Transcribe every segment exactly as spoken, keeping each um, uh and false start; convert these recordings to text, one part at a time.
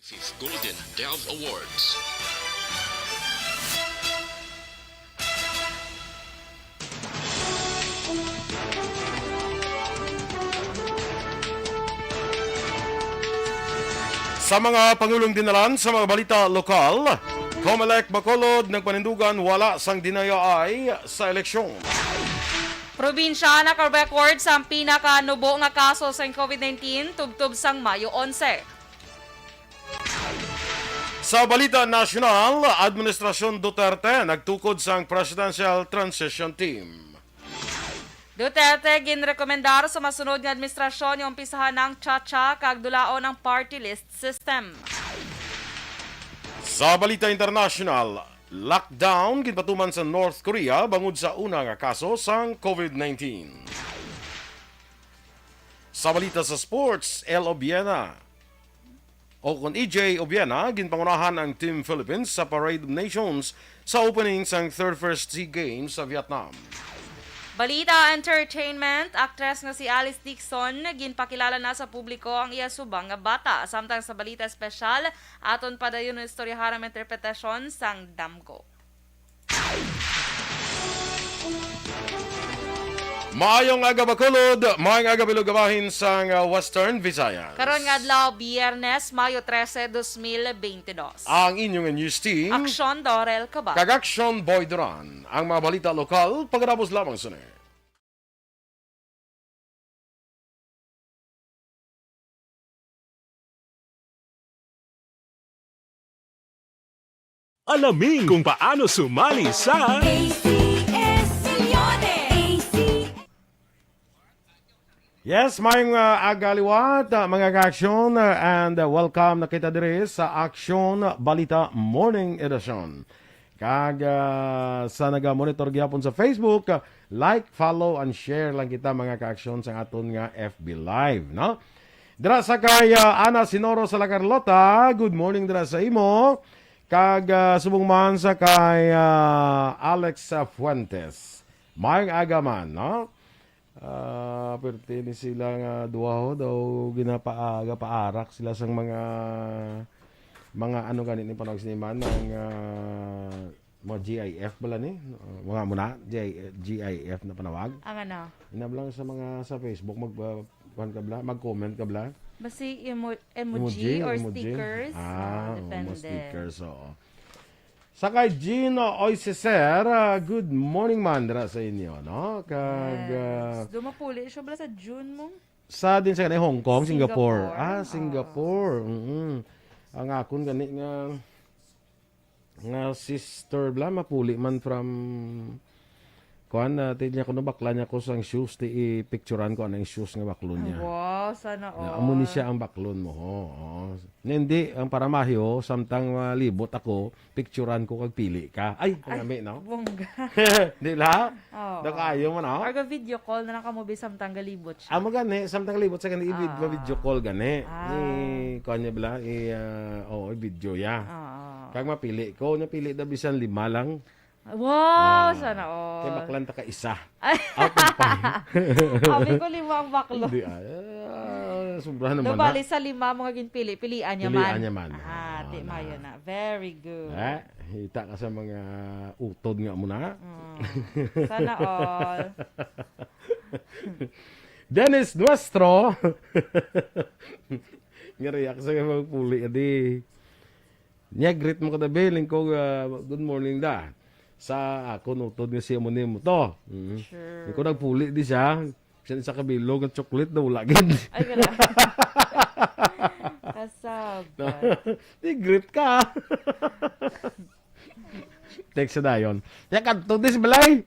Golden Dove Awards. Sa mga pangulong dinalan sa mga balita lokal, Comelec Bacolod nagpanindugan wala sang dinayaay sa eleksyon. Probinsya naka-record sang pinakanubo nga kaso sang covid nineteen tubtob sang Mayo onse. Sa balita nasyonal, Administrasyon Duterte nagtukod sang Presidential Transition Team. Duterte ginrekomendar sa masunod nga administrasyon nga umpisahan ang cha-cha kag dulaon ang party list system. Sa balita internasyonal, lockdown ginpatuman sa North Korea bangod sa una nga kaso sang covid nineteen. Sa balita sa sports, El Obiena, o kon E J Obiena, ginpangunahan ang Team Philippines sa Parade of Nations sa opening sang thirty-first SEA Games sa Vietnam. Balita entertainment, aktres nga si Alice Dixon, ginpakilala na sa publiko ang iya subang nga bata. Samtang sa balita espesyal, aton padayon istoryahan ang interpretasyon sang damgo. Maayong aga, Bacolod. Maayong aga, bilog nga bahin sang, ah, Western Visayas. Karon nga adlaw, Biyernes, Mayo trese, dos mil beintidos. Ang inyong news team, Aksyon Dorel Cabal. Kag Aksyon Boy Duran. Ang mga balita lokal, pagkatapos lamang sini. Alamin kung paano sumali sa A C S Misiones. A C Yes, maayong, ah, aga liwat, ah, mga ka-aksyon, ah, and, ah, welcome na kita diri sa Aksyon Balita Morning Edition. Kag, ah, sa naga-monitor gyapon sa Facebook, ah, like, follow, and share lang kita, mga ka-aksyon, sa aton nga F B Live, no? Dira sa kay, ah, Ana Sinoro sa La Carlota, good morning dira sa imo. Kag, ah, subong man sa kay, ah, Alex, ah, Fuentes. Maayong aga man, no? Ah, perti ni sila nga duha ho daw ginapaaga, paarak sila sang mga, mga ano gani ni panawag sini man, mga, mga G I F bala ni? Ah, mga muna, G I, G I F na panawag. Ang ano? Ina lang sa mga sa Facebook, mag, ah, kuwan ka bala, mag-comment ka bala. Basi emo-, emoji Emoji, or emoji. Stickers? Ah, Ah, oo, mga depende. Stickers, oo. Sa kay Gino Oiseser, ah, good morning man dira sa inyo, no? Kag, Yes. ah, Do mapuli siya bala sa June mo? Sa din sa kanay Hong Kong, Singapore. Singapore. Ah, Oo. Singapore. Mm-mm. Ang akon gani nga, nga sister bala, mapuli man from, kuan, ah, ti niya kuno bakla niya ko sang shoes, ti i-picturean ko anang shoes nga baklon niya. Wow, sana all. Amo ni siya ang baklon mo, ho. Oo. Nga hindi, ang paramahi, ho, samtang malibot ako, picturean ko kag pili ka. Ay, Ay, kanami, no? Bongga. Di la? Oo. Nakaayo mo, no? Or ga video call na lang kamo, bi, samtang galibot siya. Amo gani, samtang galibot sa gani, i-vid-, Ah. video call gani. Ah. I, kuan niya bala, i, ah, oo, i-video ya. Oo. Kag mapili ko, napili da bisan lima lang. Wow, Ah, sana all. Kay baklan ta ka isa. Out of five. Abi ko lima ang baklo. Hindi, ah, sobra naman Nabali na. Sa lima mga ginpili, pilian niya Pilian man. Niya man. Ah, Ah, di na. Mayo na. Very good. Eh, hita ka sa mga utod nga mo na. Mm. Sana all. Dennis Nuestro. Nga react sa mga puli, adi. Niya, greet mo kada, Bel. Lingkod, ah, good morning da. Sa ako, nutod nga siya mo nimo to. Mm. Sure. Ikaw nagpuli di siya. Siya sa kabilog nga chocolate na wala gid. Ay, gala. Kasab. No? Di greet ka. Text sa dayon. Ya kadto dis balay.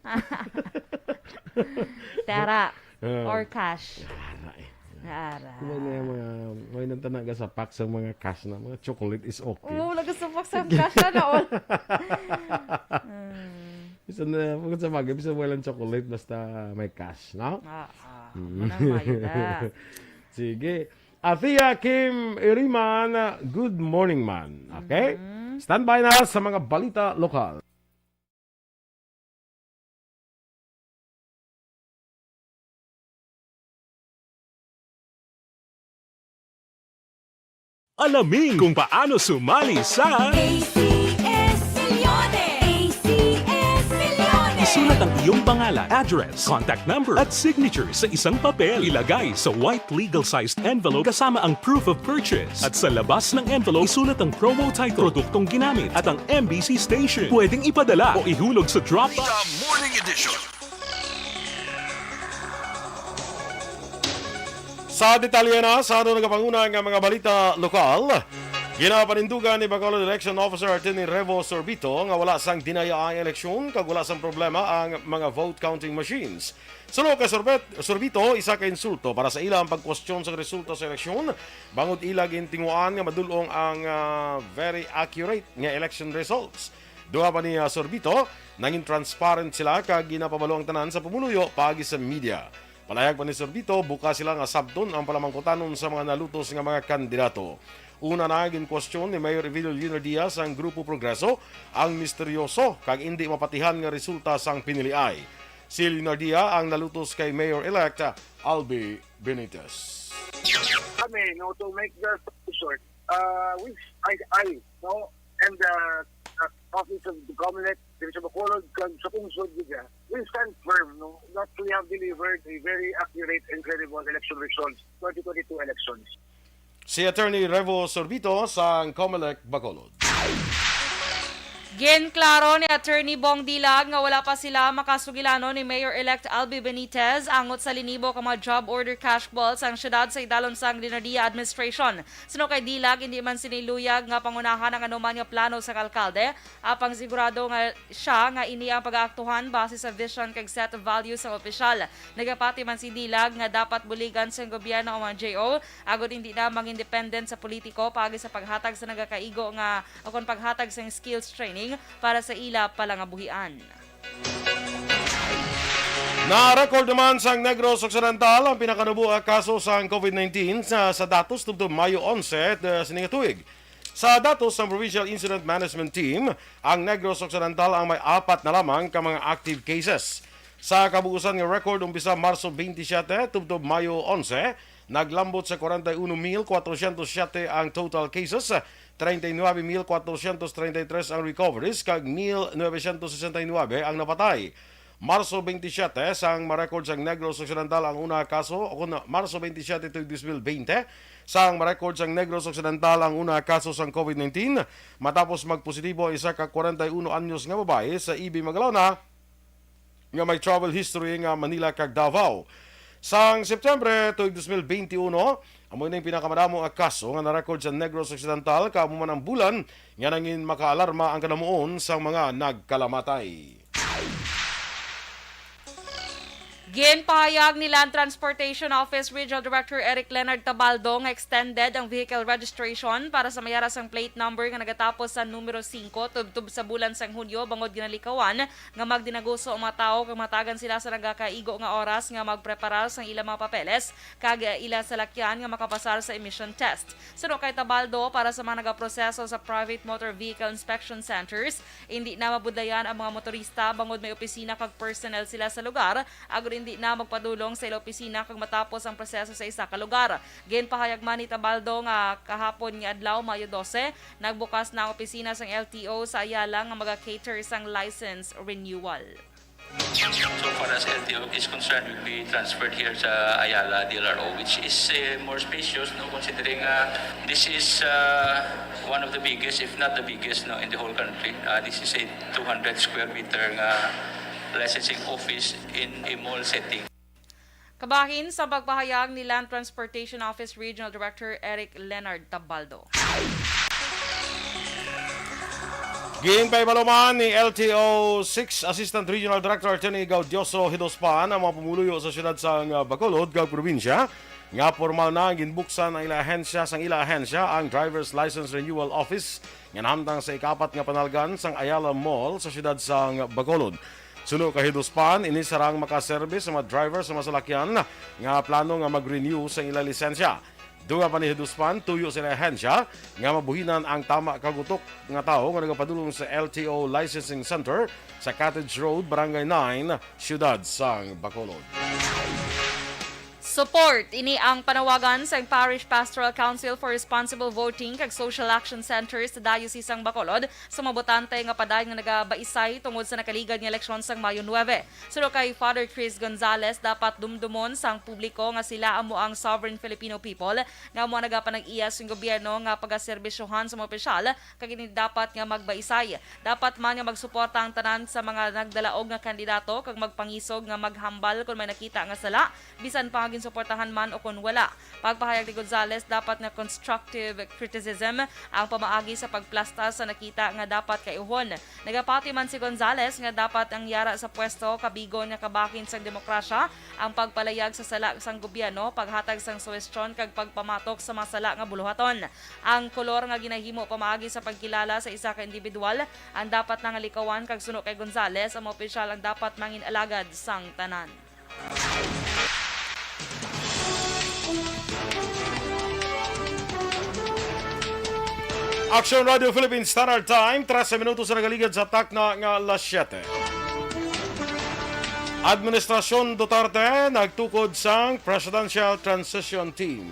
Tara. Ah. Or cash. Ara, eh. Ara. Diba nga yung mga, may nang tanaga sa pack sa mga cash na, mga chocolate is okay. Oo, nagasapak sa cash na noon. Hmm. Bisan na, bukod sa bagay, bisan walang chocolate, basta may cash, no? Ah, ah. Mm. Manang mayo na. Sige. Athea Kim Iriman, good morning, man. Okay? Mhm. Standby na sa mga balita lokal. Alamin kung paano sumali sa A C S Milyones! A C S Milyones! Isulat ang iyong pangalan, address, contact number, at signature sa isang papel. Ilagay sa white legal-sized envelope kasama ang proof of purchase. At sa labas ng envelope, isulat ang promo title, produktong ginamit, at ang M B C station. Pwedeng ipadala o ihulog sa drop box. The Morning Edition. Sa detalye na sa ano nagapanguna nga mga balita lokal, ginapanindugan ni Bacolod Election Officer Attorney Revo Sorbito nga wala sang dinaya ang eleksyon kag wala sang problema ang mga vote counting machines. Suno kay Sorbet-, Sorbito, isa ka insulto para sa ila ang pagkwestiyon sa resulta sa eleksyon, bangod ila gintinguan nga madulong ang, ah, very accurate nga election results. Duha pa ni, ah, Sorbito, nangin transparent sila kag ginapabalo ang tanan sa pumuluyo paagi sa media. Palayag pa ni Sorbito, bukas sila nga sabton ang palamangkutanon sa mga nalutos nga mga kandidato. Una na, ginkwestiyon ni Mayor Evelio Leonardia sang Grupo Progreso ang misteryoso kag indi mapatihan nga resulta sang piniliay. Si Leonardia ang nalutos kay Mayor-elect Albi Benitez. Kami, no, to make the short, uh, we, I, I, no, and the, uh, office of the Comelec, Division of Bacolod, kag sa Pungsod, Liga, we stand firm, no, that we have delivered a very accurate and credible election results, twenty twenty-two elections. Si Attorney Revo Sorbito sang Comelec Bacolod. Ginklaro ni Attorney Bong Dilag nga wala pa sila makasugilanon ni Mayor-elect Albi Benitez angot sa linibo ka mga job order cashball sang siyudad sa idalom sang Leonardia administration. Suno kay Dilag, indi man sini luyag nga pangunahan ang anuman nga plano sang alkalde, apang sigurado nga siya nga ini ang pag-aaktuhan base sa vision kag set of values sang opisyal. Nagapati man si Dilag nga dapat buligan sang gobyerno ang mga J O agod indi na mangindependent sa politiko paagi sa paghatag sa nagakaigo nga o kon paghatag sang skills training para sa ila palangabuhian. Na-record naman sang Negros Occidental ang pinakanubo nga kaso sang COVID nineteen sa, sa datos tubtob Mayo onse, eh, sini nga tuig. Sa datos sang Provincial Incident Management Team, ang Negros Occidental ang may apat na lamang ka mga active cases. Sa kabuusan nga record, umpisa Marso twenty-seven tubtob Mayo onse, naglambot sa forty-one mil quatrocientos siete ang total cases, treinta y nueve mil quatrocientos treinta y tres ang recoveries, kag mil novecientos sesenta y nueve ang napatay. Marso twenty-seven, sang ma-record sang Negros Occidental ang una nga kaso, o kon Marso twenty-seven tuig dos mil bente, sang ma-record sang Negros Occidental ang una nga kaso sang COVID nineteen, matapos magpositibo ang isa ka forty-one anyos nga babayi sa E B Magalona nga may travel history nga Manila kag Davao. Sang September tuig dos mil bente uno, amo ning pinakamadamo nga kaso nga na-record sa Negros Occidental, kag amo man ang bulan nga nangin makaalarma ang kadamuon sang mga nagkalamatay. Ginpahayag ni Land Transportation Office Regional Director Eric Leonard Tabaldo nga extended ang vehicle registration para sa may ara sang plate number nga nagatapos sa numero singko tubtob sa bulan sang Hunyo bangod ginalikawan nga magdinaguso ang mga tawo kag matagan sila sa nagakaigo nga oras nga magpreparar sang ilang mga papeles kag ila salakyan nga makapasar sa emission test. Suno kay Tabaldo, para sa mga nagaproseso sa private motor vehicle inspection centers, indi na mabudlayan ang mga motorista bangod may opisina kag personnel sila sa lugar, agod indi na magpadulong sa ila opisina kag matapos ang proseso sa isa ka lugar. Ginpahayag man ni Tabaldo nga kahapon nga adlaw, Mayo dose, nagbukas na ang opisina sang L T O sa Ayala nga maga-cater sang license renewal. So far as L T O is concerned, will be transferred here sa Ayala D L R O, which is, eh, more spacious, no, considering, ah, this is, ah, one of the biggest, if not the biggest, no, in the whole country. Ah, this is a two hundred square meter nga licensing office in a mall setting. Kabahin sa pagpahayag ni Land Transportation Office Regional Director Eric Leonard Tabaldo. Ginpahibalo man ni L T O six Assistant Regional Director Attorney Gaudioso Hidospan ang mga pumuluyo sa siyudad sang, uh, Bacolod kag probinsya nga pormal na ang ginbuksan ang ila ahensya, sang ila ahensya ang Driver's License Renewal Office nga nahamtang sa ikapat nga panalgan sang Ayala Mall sa siyudad sang Bacolod. Suno kay Hidospan, ini sarang makaserbi sa mga driver sa mga salakyan nga plano nga mag-renew sa ila lisensya. Dugang pa ni Hidospan, tuyo sa ila ahensya nga mabuhinan ang tama kag utok nga tawo nga nagapadulong sa L T O Licensing Center sa Cottage Road, Barangay nine, Siyudad sang Bacolod. Support, ini ang panawagan sang Parish Pastoral Council for Responsible Voting kag Social Action Center sa Diocese sang Bacolod sa mga botante nga padayon nga nagabaisay tungod sa nakaligad nga eleksyon sang Mayo nuebe. Suno kay Father Chris Gonzalez, dapat dumdumon sang publiko nga sila amo ang sovereign Filipino people nga amo ang nagapanag-iya sa gobyerno nga pagaserbisyohan sa mga opisyal, kag ini dapat nga magbaisay. Dapat man nga magsuporta ang tanan sa mga nagdalaog nga kandidato kag magpangisog nga maghambal kon may nakita nga sala, bisan pa nga ginsuportahan man o kon wala. Pagpahayag ni Gonzalez, dapat nga constructive criticism ang pamaagi sa pagplastas sa nakita nga dapat kaiuhon. Nagapati man si Gonzalez nga dapat ang yara sa pwesto kabigon nga kabahin sang demokrasya ang pagpalayag sa sala sang gobyerno, paghatag sang suwestyon kag pagpamatok sa mga sala nga buluhaton. Ang kolor nga ginahimo pamaagi sa pagkilala sa isa ka individual ang dapat na nga likawan, kag suno kay Gonzalez, ang mga opisyal ang dapat mangin-alagad sang tanan. Aksyon Radio Philippines Standard Time, trese minutos sa nagaligad sa takna nga alas siyete. Administrasyon Duterte nagtukod sang Presidential Transition Team.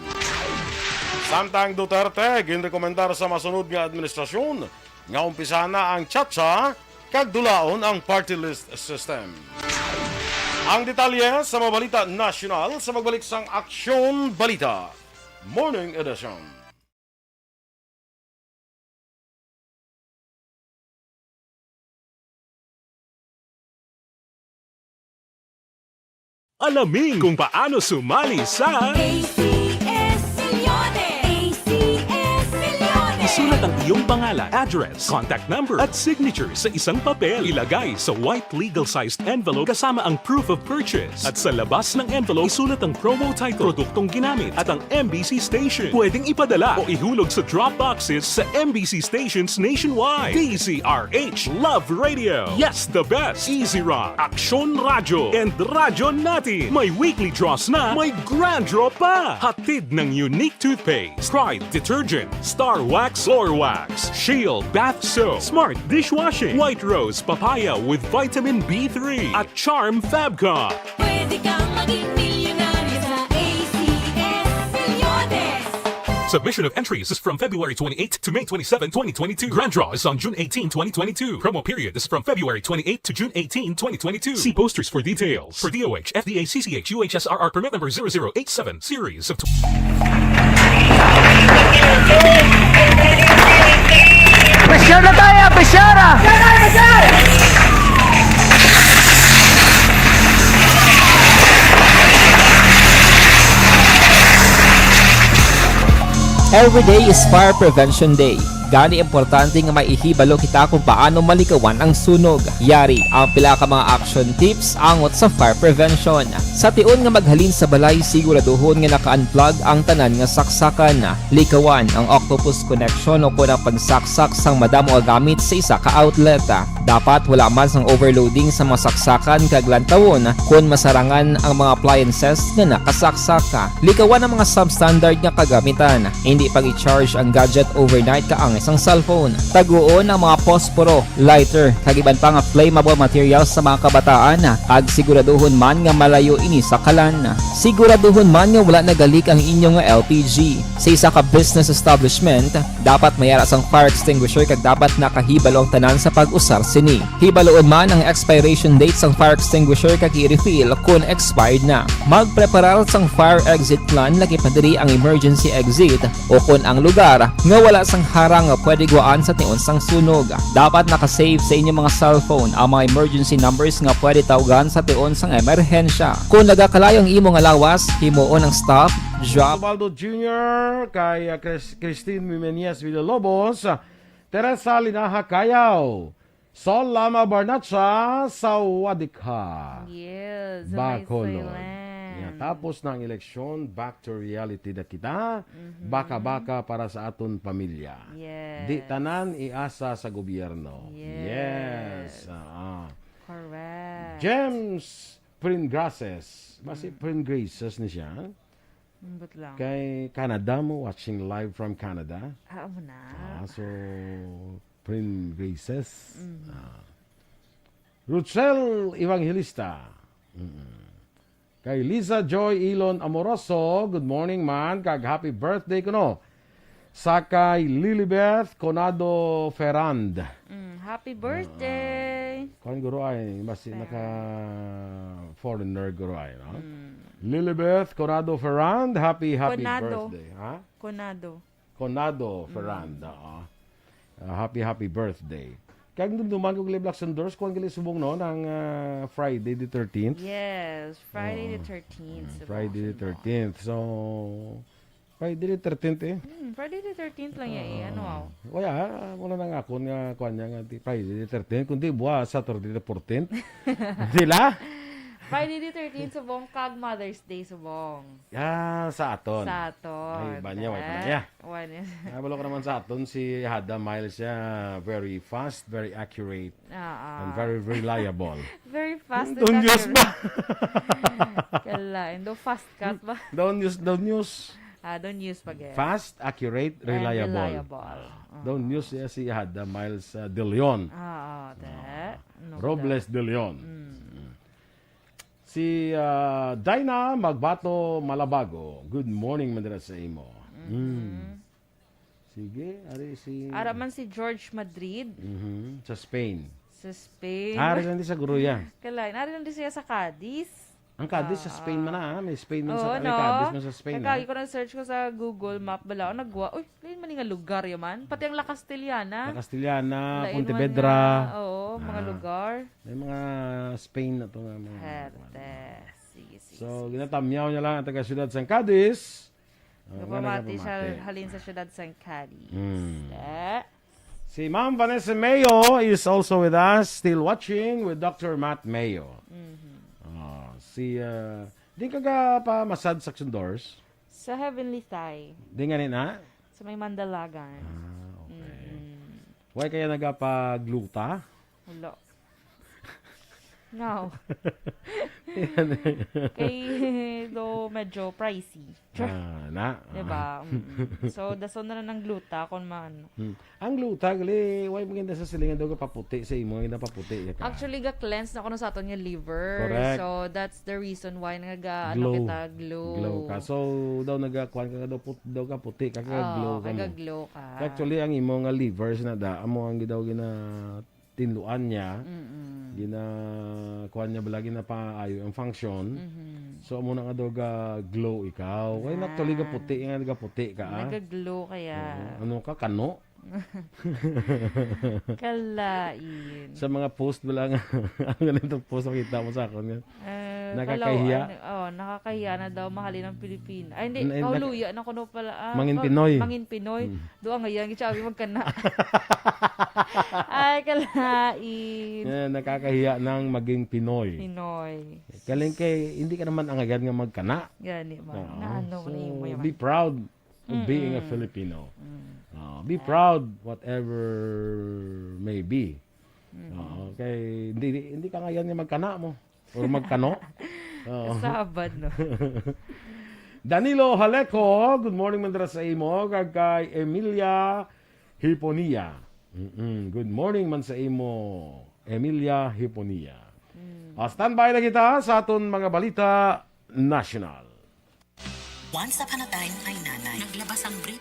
Samtang Duterte ginrekomendar sa masunod nga administrasyon nga umpisahan na ang tsatsa kag dulaon ang party list system. Ang detalye sa mga balita nasyonal sa magbalik sang Aksyon Balita Morning Edition. Alamin kung paano sumali sa A C S Millones. A C S Millones. Isulat ang iyong pangalan, address, contact number, at signature sa isang papel. Ilagay sa white legal-sized envelope kasama ang proof of purchase. At sa labas ng envelope, isulat ang promo title, produktong ginamit, at ang M B C station. Pwedeng ipadala o ihulog sa drop boxes sa M B C stations nationwide. D Z R H Love Radio. Yes, the best. Easy Rock, Aksyon Radyo, and Radyo Natin. May weekly draws na, may grand draw pa. Hatid ng Unique Toothpaste, Pride Detergent, Star Wax, Floor Wax, Shield Bath Soap, Smart Dishwashing, White Rose Papaya with Vitamin B three, at Charm Fabcon. Pwede kang maging milyonaryo sa A C S Millones. Submission of entries is from February twenty-eighth to May twenty-seven, twenty twenty-two. Grand draw is on June eighteen, twenty twenty-two. Promo period is from February twenty-eighth to June eighteen, twenty twenty-two. See posters for details. For D O H, F D A, C C H, U H S R R permit number zero zero eight seven, series of tw- Pressure na tayo! Pressure na! Every day is Fire Prevention Day. Gani, importante nga may ihibalo kita kung paano malikawan ang sunog. Yari ang pila ka mga action tips angot sa fire prevention. Sa tion nga maghalin sa balay, siguraduhon nga naka-unplug ang tanan nga saksakan. Likawan ang octopus connection o kon ang pagsaksak sang madamo nga gamit sa isa ka outlet. Dapat wala man sang overloading sa mga saksakan kag lantawon kon masarangan ang mga appliances nga nakasaksak. Likawan ang mga substandard nga kagamitan. Indi pag-i-charge ang gadget overnight kaangay sang cellphone. Taguon ang mga posporo, lighter, kag iban pa nga flammable materials sa mga kabataan, kag siguraduhon man nga malayo ini sa kalan. Siguraduhon man nga wala nagalik ang inyo nga L P G. Sa isa ka business establishment, dapat may ara sang fire extinguisher kag dapat nakahibalo ang tanan sa pag-usar sini. Hibaluon man ang expiration date sang fire extinguisher kag i-refill kon expired na. Magpreparar sang fire exit plan, lakip na diri ang emergency exit o kon ang lugar nga wala sang harang nga pwede gwaan sa tion sang sunog. Dapat naka-save sa inyo mga cellphone ang mga emergency numbers nga pwede tawgan sa tion sang emerhensya. Kon nagakalayo ang imo nga lawas, himuon ang stop, drop, Ubaldo Junior, kay, ah, Chris-, Christine Mimenias Villalobos, ah, Teresa Linaha Cayao, Sol Lama Barnacha, Sawadikha, Yes, Bacolod. Vice President. Nga tapos na ang eleksyon, back to reality na kita. Mhm. Baka-baka para sa aton pamilya. Yes. Di tanan iasa sa gobyerno. Yes. Yes, ah. Correct. James Pringrases. Basi Mm. Pringrases ni siya. Ambot lang. Kay Canada mo, watching live from Canada. Ah, amo na. Ah, so, Pringrases. Mhm. Ah. Ruchel Evangelista. Mm. Kay Liza Joy Ilon Amoroso, good morning man, kag happy birthday kuno sa kay Lilibeth Conado Ferrand. Mm, happy birthday. Ah, kuwan guro ay, mas Ferrand. Naka foreigner guro ay, no? Mm. Lilibeth Conado Ferrand, happy, happy Conado. Birthday, ha? Conado. Conado, mm. Ferrand, oo. Ah, happy, happy birthday. Kaya ang dumduman ko, Glenn Blackson Doors, kuwan gali subong, no, ng, ah, Friday the thirteenth. Yes, Friday the Oo. thirteenth, Mm, subong Friday the sundo. Thirteenth. So, Friday the thirteenth, eh. Hmm, Friday the thirteenth lang yan, eh. Ano, Oo. aw? Wala, ah, wala na nga ako nga kuwan niya nga di-, Friday the thirteenth, kundi buwa, Saturday the fourteenth. Di la? Friday the thirteenth, subong, kag Mother's Day, subong. Ah, sa aton. Sa aton. Ay, banya, wala ka na, Eh, yeah. Wala. Ah, wala ka naman sa aton. Si Hada Miles siya, very fast, very accurate, Ah, ah. and very reliable. Very fast Don't and use accurate. Ba? Kalain. Do fast cut ba? Don't use, don't use. Ah, don't use pa, guys. Fast, accurate, And reliable. Reliable. Ah, don't Uh-huh. use, eh, si Hada Miles, ah, De Leon. Ah, ah, te. Ah, Ano Robles ba? De Leon. Mm. Si, ah, Dinah Magbato Malabago, good morning man dira sa imo. Mm-hmm. Mm. Sige, ari si Ara man si George Madrid. Mhm, sa Spain. Sa Spain. Ari lang di sa Gruya. Kalain, ari lang di siya sa Cadiz. Ang Cadiz sa Ah. Spain man na, ah. May Spain man sa, Oo, may no? Cadiz man sa Spain, Nagkagi ah. ko na search ko sa Google Map, bala, oh, nagwa, uy, lain man nga lugar yaman. Pati ang La Castellana. La Castellana, Lain man Pontevedra. Nga, oo, mga Ah. lugar. May mga Spain na to nga mga Herte. Sige, sige, So, sige. ginatamyaw niya lang ang taga-siyudad sang Cadiz. Oh, nga Nagapamati siya nagapamati. Halin sa siyudad sang Cadiz. Hmm. Eh? Si Ma'am Vanessa Mayo is also with us, still watching with Doctor Matt Mayo. Mhm. Oh, si, ah, di ka ga pa massage sa Doors? Sa Heavenly Thigh. Di nga ni na? Sa may Mandalagan. Ah, okay. Mm-mm. Why kaya nagapagluta? Wala. No. Kay do medyo pricey. Ah, na? Diba? Ah. Mm-mm. So, dason na lang ang gluta kung maano. Hmm. Ang gluta, gali, why maganda sa silingan daw kapaputi sa imo, nga paputi ya ka? Actually, ga-cleanse na kuno sa aton nga liver. Correct. So, that's the reason why naga, ano Glow. kita, glow. Glow ka. So, daw nagakuan ka, daw put-, daw ka puti ka, kaya Oo, glow ka kaya mo. ga-glow ka. Actually, ang imo nga livers na da, amo ang daw gina-, tinluan niya, Mm-mm. gina-, kuwan niya bala, ginapaayo ang function. Mhm. So, amo na nga daw ga-glow ikaw. Ay, actually, Ah. gaputi nga, gaputi ka, ah. Naga-glow kaya. Oo. Ano ka, kano? Kalain. Sa mga post bala nga, ang ganitong post makita mo sa akon nga. Eh, Nakakahiya. Kalaw-, ano, oh, nakakahiya na daw mahalin ang Pilipino. Ay, hindi, N-, n-, kahuluya na kuno pala, ah, Mangin oh, Pinoy. Mangin Pinoy. Mm. Doon nga yan, gitsabi magkana. Ay, kalain. Eh, nakakahiya nang maging Pinoy. Pinoy. Kaling kay, hindi ka naman angayan nga magkana. Gani man. Oo. Na ano So, mo na yung mayaman. be proud of being a Mm-mm. Filipino. Mm. Ah, be Ah. proud whatever may be. Mm-mm. Oo, kay hindi, hindi ka ngayon nga magkana mo or magkano. Oo. Sabad, no? Danilo Haleco, good morning man dira sa imo, kag kay Emilia Hiponia. Mm-mm. Good morning man sa imo, Emilia Hiponia. Mm. Ah, standby na kita sa aton mga balita national. Once upon a time, my nanay. Naglabas ang brief.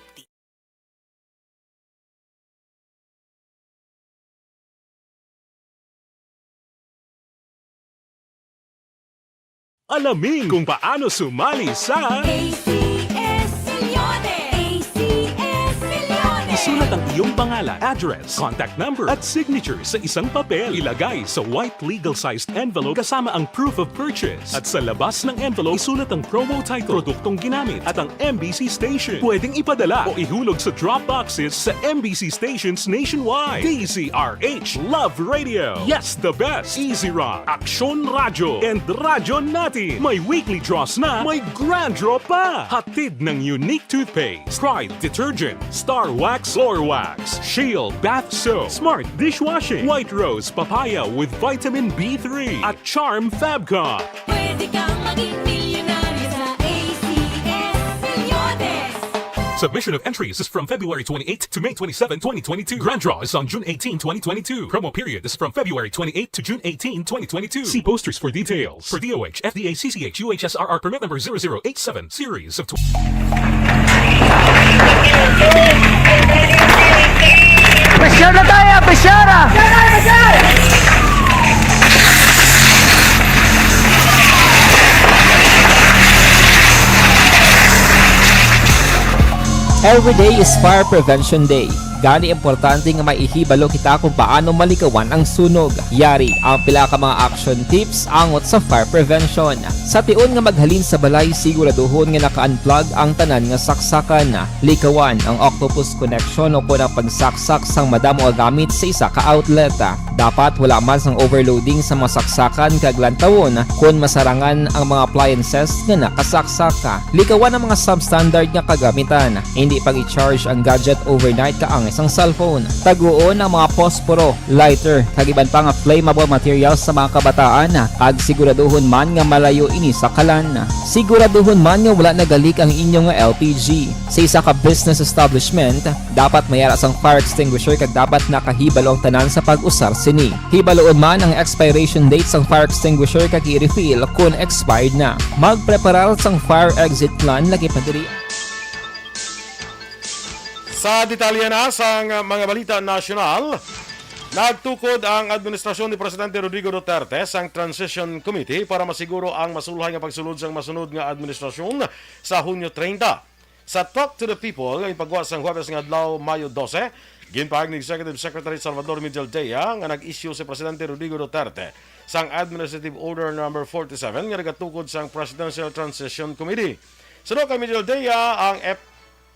Alamin kung paano sumali sa A C S Millones! A C S Millones! Isulat ang iyong pangalan, address, contact number, at signature sa isang papel. Ilagay sa white legal-sized envelope kasama ang proof of purchase. At sa labas ng envelope, isulat ang promo title, produktong ginamit, at ang M B C station. Pwedeng ipadala o ihulog sa drop boxes sa M B C stations nationwide. D Z R H, Love Radio. Yes, the best. Easy Rock, Aksyon Radyo, and Radyo Natin. May weekly draws na, may grand draw pa. Hatid ng Unique Toothpaste, Pride Detergent, Star Wax Floor Wax, Shield Bath Soap, Smart Dishwashing, White Rose Papaya with Vitamin B three, at Charm Fabcon. Pwede kang maging milyonaryo sa A C S Millones. Submission of entries is from February twenty-eighth to May twenty-seventh, twenty twenty-two. Grand draw is on June eighteenth, twenty twenty-two. Promo period is from February twenty-eighth to June eighteenth, twenty twenty-two. See posters for details. For D O H, F D A, C C H, U H S R R permit number zero zero eight seven, series of tw- Pressure na tayo! Pressure! Every day is Fire Prevention Day. Gani, importante nga maihibalo kita kung paano malikawan ang sunog. Yari ang pila ka mga action tips angot sa fire prevention. Sa tion nga maghalin sa balay, siguraduhon nga naka-unplug ang tanan nga saksakan. Likawan ang octopus connection o kon ang pagsaksak sang madamo nga gamit sa isa ka outlet. Dapat wala man sang overloading sa mga saksakan kag lantawon kon masarangan ang mga appliances nga nakasaksak. Likawan ang mga substandard nga kagamitan. Hindi pag-i-charge ang gadget overnight kaangay sang cellphone. Taguon ang mga posporo, lighter, kag iban pa nga flammable materials sa mga kabataan, kag siguraduhon man nga malayo ini sa kalan. Siguraduhon man nga wala nagalik ang inyo nga L P G. Sa isa ka business establishment, dapat may ara sang fire extinguisher kag dapat nakahibalo ang tanan sa pag-usar sini. Hibaloon man ang expiration date sang fire extinguisher kag i-refill kon expired na. Magpreparar sang fire exit plan, lakip na diri. Sa detalye na sang mga balita nasyonal, nagtukod ang administrasyon ni Presidente Rodrigo Duterte sang Transition Committee para masiguro ang masulhay nga pagsulod sang masunod nga administrasyon sa Hunyo treinta. Sa Talk to the People nga ginpagwa sang Huwebes nga adlaw, Mayo dose, ginpahayag ni Executive Secretary Salvador Mijaldea nga nag-issue si Presidente Rodrigo Duterte sang Administrative Order Number forty-seven nga nagatukod sang Presidential Transition Committee. Suno kay Mijaldea, ang F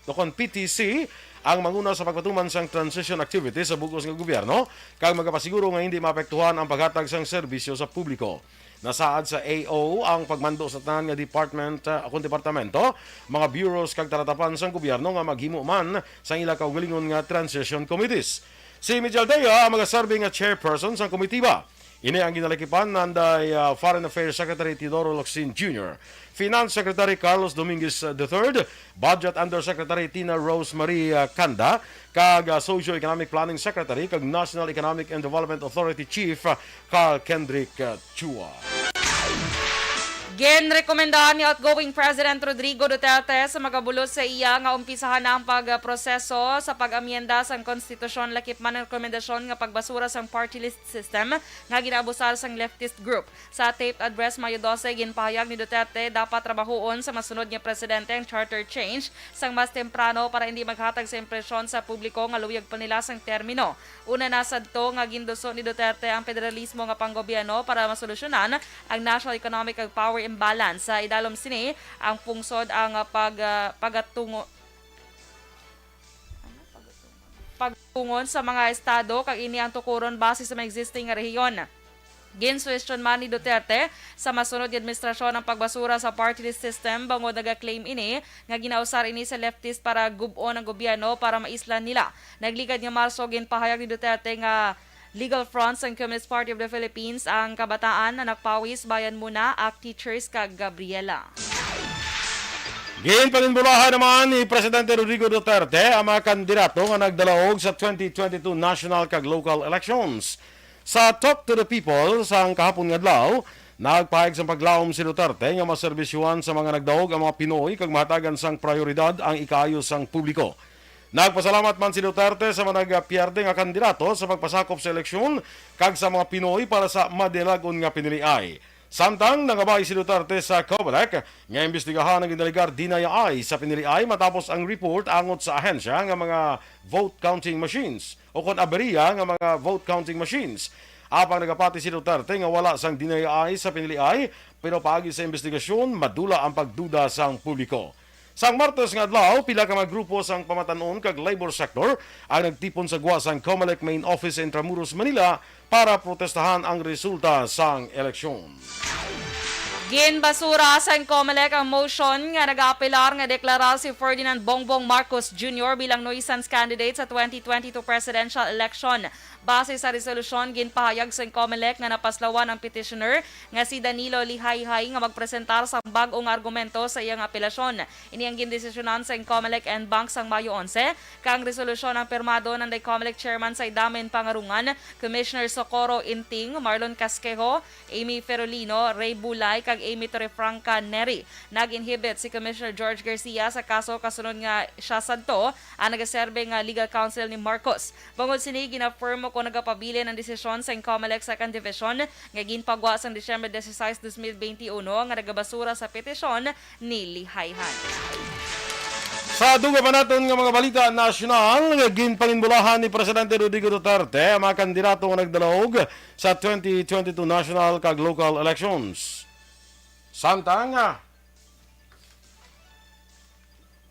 o kon P T C ang manguna sa pagpatuman sang transition activities sa bug-os nga gobyerno, kag magapasiguro nga hindi maapektuhan ang paghatag sang serbisyo sa publiko. Nasaad sa A O ang pagmando sa tanan nga department, ah, kon departamento, mga bureaus kag talatapan sang gobyerno nga maghimo man sang ila kaugalingon nga transition committees. Si Mijaldea ang magaserbi nga chairperson sang komitiba. Ini ang ginalakipan nanday, ah, Foreign Affairs Secretary Teodoro Locsin Junior, Finance Secretary Carlos Dominguez the third, Budget Undersecretary Tina Rose Marie, ah, Canda, kag, ah, Socio-Economic Planning Secretary kag National Economic and Development Authority Chief, ah, Carl Kendrick, ah, Chua. Ginrekomendahan ni outgoing President Rodrigo Duterte sa magabulos sa iya nga umpisahan na ang pagproseso sa pag-amyenda sang konstitusyon, lakip man ang rekomendasyon nga pagbasura sang party list system nga ginaabusar sang leftist group. Sa taped address Mayo dose, ginpahayag ni Duterte dapat trabahoon sa masunod nga presidente ang charter change sang mas temprano para hindi maghatag sa impresyon sa publiko nga luyag pa nila sang termino. Una na sadto nga ginduso ni Duterte ang federalismo nga panggobierno para masolusyonan ang national economic ug power imbalance. Sa idalom sini, ang pungsod ang, ah, pag, ah, pagatungo-, pagtungon sa mga estado, kag ini ang tukuron base sa mga existing nga rehiyon. Ginsuhestyon man ni Duterte sa masunod nga administrasyon ang pagbasura sa party list system, bangod naga-claim ini nga ginausar ini sa leftist para gub-on ang gobyerno para maislan nila. Nagligad nga Marso, ginpahayag ni Duterte nga legal front sang Communist Party of the Philippines ang kabataan, anak pawis, bayan muna, ak teachers, kag Gabriela. Ginpaninbulahan naman ni Presidente Rodrigo Duterte ang mga kandidato nga nagdalaog sa twenty twenty-two national kag local elections. Sa Talk to the People sang kahapon nga adlaw, nagpahayag sang paglaom si Duterte nga maserbisyuhan sa mga nagdaog ang mga Pinoy kag mahatagan sang prayoridad ang ikaayo sang publiko. Nagpasalamat man si Duterte sa mga nagpierde nga kandidato sa pagpasakop sa eleksyon kag sa mga Pinoy para sa madinalag-on nga piniliay. Samtang nangabay si Duterte sa Comelec nga imbestigahan ang ginalegar D N I sa piniliay matapos ang report angot sa ahensya nga mga vote counting machines o kon aberiya nga mga vote counting machines. Apang nagapati si Duterte nga wala sang D N I sa piniliay, pero paagi sa imbestigasyon, madula ang pagduda sang publiko. Sang Martes nga adlaw, pila ka mga grupo sang pamatan-on kag labor sector ang nagtipon sa gwa sang Comelec main office sa Intramuros, Manila, para protestahan ang resulta sang eleksyon. Ginbasura sang Comelec ang motion nga nagaapelar nga deklara si Ferdinand Bongbong Marcos Junior bilang nuisance candidate sa twenty twenty-two presidential election. Base sa resolusyon, ginpahayag sang Comelec nga napaslawan ang petitioner nga si Danilo Lihayhay nga magpresentar sang bag-o nga argumento sa iya nga apelasyon. Ini ang gindesisyonan sang Comelec en banc sang Mayo onse, kag ang resolusyon ang pirmado nanday Comelec Chairman Saydamen Pangarungan, Commissioner Socorro Inting, Marlon Casquejo, Amy Ferolino, Ray Bulay, kag Amy Torrefranca Neri. Nag-inhibit si Commissioner George Garcia sa kaso kasunod nga siya sadto ang nagaserbe nga legal counsel ni Marcos. Bangod sini, gina-affirm ko nagapabilin ang desisyon sang Comelec Second Division nga ginpagwa sang Disyembre dieciséis, dos mil beintiuno nga nagabasura sa petisyon ni Lihayhay. Sa dugang pa naton nga mga balita nasyonal, ginpanginbulahan ni Presidente Rodrigo Duterte ang mga kandidato nga nagdalaog sa twenty twenty-two national kag local elections. Samtang, ah,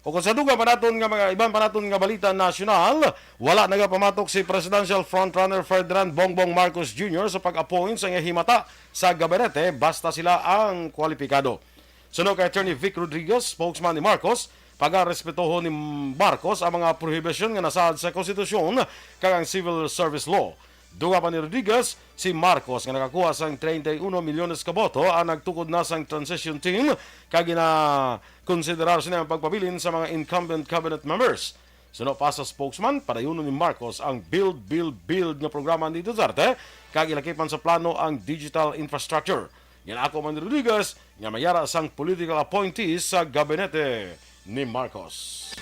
o kung sa dugang pa naton nga mga iban pa naton nga balita nasyonal, wala nagapamatok si presidential frontrunner Ferdinand Bongbong Marcos Junior sa pag-appoint sa iya himata sa gabinete basta sila ang kwalipikado. Suno kay Attorney Vic Rodriguez, spokesman ni Marcos, pagarespetuhon ni Marcos ang mga prohibisyon nga nasaad sa konstitusyon kag ang civil service law. Dugang pa ni Rodriguez, si Marcos nga nakakuha sang treinta y uno milyones ka boto ang nagtukod na sang transition team kag ginakonsiderar sini ang pagpabilin sa mga incumbent cabinet members. Suno pa sa spokesman, padayunon ni Marcos ang build, build, build nga programa ni Duterte kag ilakip man sa plano ang digital infrastructure. Ginako man ni Rodriguez nga mayara sang political appointees sa gabinete ni Marcos.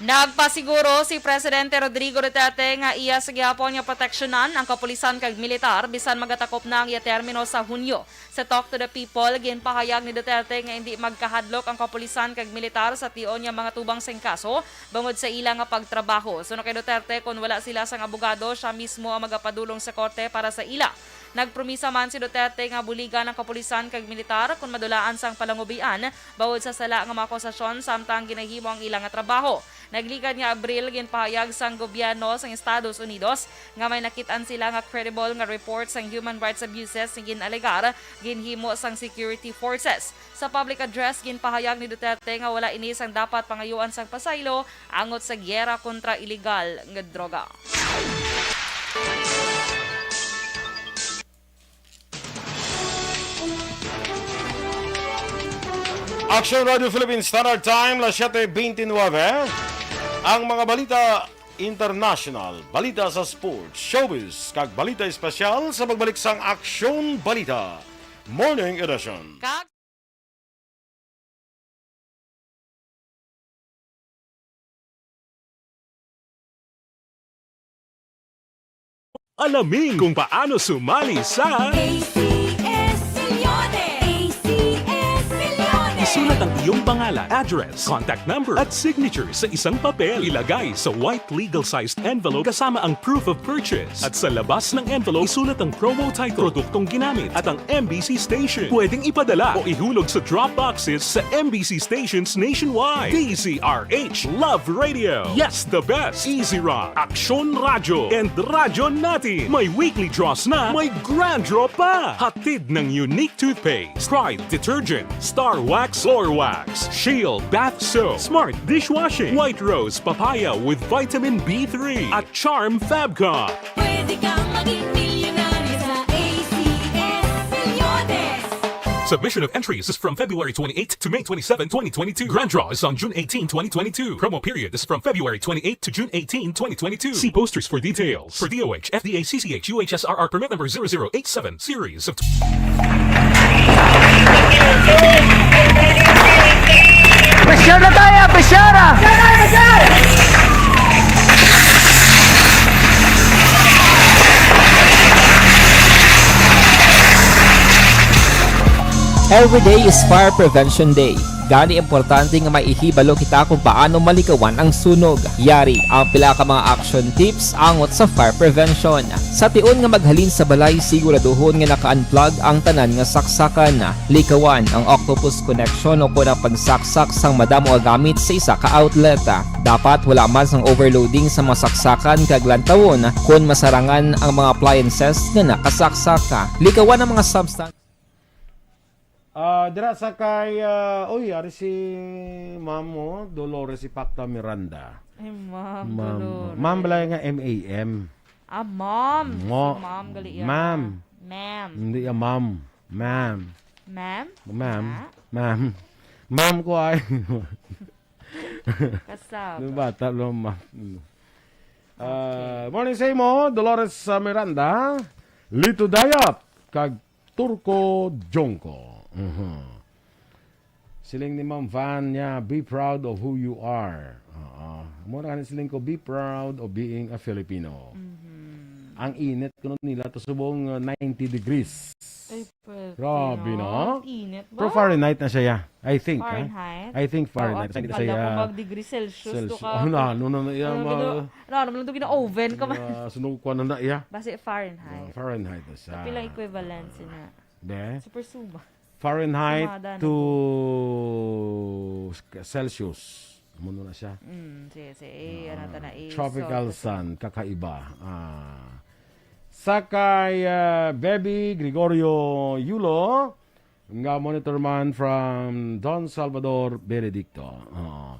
Nagpasiguro si Presidente Rodrigo Duterte nga iya sa gihapon nga proteksyonan ang kapulisan kag militar bisan magatakop na ang iya termino sa Hunyo. Sa Talk to the People, ginpahayag ni Duterte nga indi magkahadlok ang kapulisan kag militar sa tion nga mga tubang sing kaso bangod sa ila nga pagtrabaho. Suno kay Duterte, kon wala sila sang abogado, siya mismo ang magapadulong sa korte para sa ila. Nagpromisa man si Duterte nga buligan ang kapulisan kag militar kon madulaan sang palangubian bangod sa sala nga mga akusasyon samtang ginahimo ang ila nga trabaho. Nagligad nga Abril, ginpahayag sang gobyerno sang Estados Unidos nga may nakit-an sila nga credible nga report sang human rights abuses nga gin-alegar ginhimo sang security forces. Sa public address, ginpahayag ni Duterte nga wala ini sang dapat pangayuan sang pasaylo angot sa giyera kontra iligal nga droga. Action Radio Philippines Standard Time, las siete veintinueve. Ang mga balita international, balita sa sports, showbiz, kag balita espesyal sa pagbalik sang Aksyon Balita Morning Edition. Kag Alamin kung paano sumali sa A C S Milyones! A C S Milyones! Isulat ang iyong pangalan, address, contact number, at signature sa isang papel. Ilagay sa white legal-sized envelope kasama ang proof of purchase. At sa labas ng envelope, isulat ang promo title, produktong ginamit, at ang M B C station. Pwedeng ipadala o ihulog sa drop boxes sa M B C stations nationwide. D Z R H, Love Radio. Yes, the best. Easy Rock, Aksyon Radyo, and Radyo Natin. May weekly draws na, may grand draw pa. Hatid ng Unique Toothpaste, Pride Detergent, Star Wax Floor Wax, Shield Bath Soap, Smart Dishwashing, White Rose Papaya with Vitamin B three, at Charm Fabcon. Pwede kang maging milyonaryo sa A C S Milyones. Submission of entries is from February twenty-eighth to May twenty-seven, twenty twenty-two. Grand draw is on June eighteen, twenty twenty-two. Promo period is from February twenty-eighth to June eighteen, twenty twenty-two. See posters for details. For D O H, F D A, C C H, U H S R R permit number zero zero eight seven, series of Pressure na tayo, pressure! Every day is Fire Prevention Day. Gani, importante nga may ihibalo kita kung paano malikawan ang sunog. Yari ang pila ka mga action tips angot sa fire prevention. Sa tion nga maghalin sa balay, siguraduhon nga naka-unplug ang tanan nga saksakan. Likawan ang octopus connection o kon ang pagsaksak sang madamo nga gamit sa isa ka outlet. Dapat wala man sang overloading sa mga saksakan kag lantawon kon masarangan ang mga appliances nga nakasaksak. Likawan ang mga substance. Ah, dira sa kay, ah, uy, ari si Ma'am mo, Dolores Ipacta Miranda. Ay, Ma'am Ma'am, Dolores. Ma'am bala nga M A M. Ah, mom. Mo-, Si mom gali iya. Ma'am. Ma'am. Hindi iya ma'am. Ma'am. Ma'am? Ma'am. Ma? Ma'am. Ma'am ko ay. Kasab. Nung bata, lo, ma-, mm. Ah, Okay. Morning sa imo, Dolores, ah, Miranda, Lito Dayap, kag Turco Jongko. Mhm. Siling ni Ma'am Van niya, "Be proud of who you are." Oo. Amo na gani siling ko, "Be proud of being a Filipino." Mhm. Ang init kuno nila to subong, uh, ninety degrees. Ay, pwerte, Grabe, no? no? Init ba? Pero Fahrenheit na siya, ya. I think, ha? Fahrenheit? I think Fahrenheit. Oo, Sa init pala siya. Kung mag-degree Celsius to Celsius. ka. Oh, na, no, no, no, iya, Ano, ma- gina-, ano, ano, ano, gina-oven ka man? Ah, sunog ko na na, iya. Basi Fahrenheit. Ah, Fahrenheit na siya. Pila equivalent sina? Be? Super suma. Fahrenheit Sumada na to Celsius. Amo na siya. Mm, sige, sige. Eh, ano ta na, Ah, eh, tropical so, sun, kakaiba. Ah. Sa kay, ah, Baby Gregorio Yulo, nga monitor man from Don Salvador Benedicto. Ah.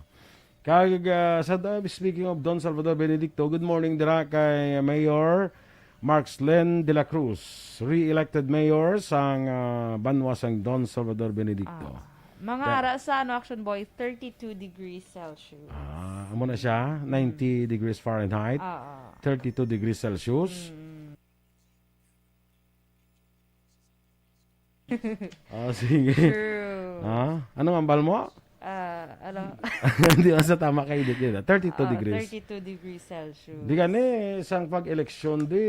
Kag, ah, sa, speaking of Don Salvador Benedicto, good morning dira kay Mayor Markslen de la Cruz, re-elected mayor sang, ah, banwa sang Don Salvador Benedicto. Ah. Mga Kaya ara sa, ano, Action Boy, thirty-two degrees Celsius. Ah, amo na siya, ninety degrees Fahrenheit, Ah, ah. thirty-two degrees Celsius. Mm. Ah, sige. True. Ah, ano ang ambal mo? Ah, ano? Hindi man sa tama kay edit yun, ah. Thirty-two Ah, degrees. Thirty-two degrees Celsius. Di gani, sang pag-eleksyon, di,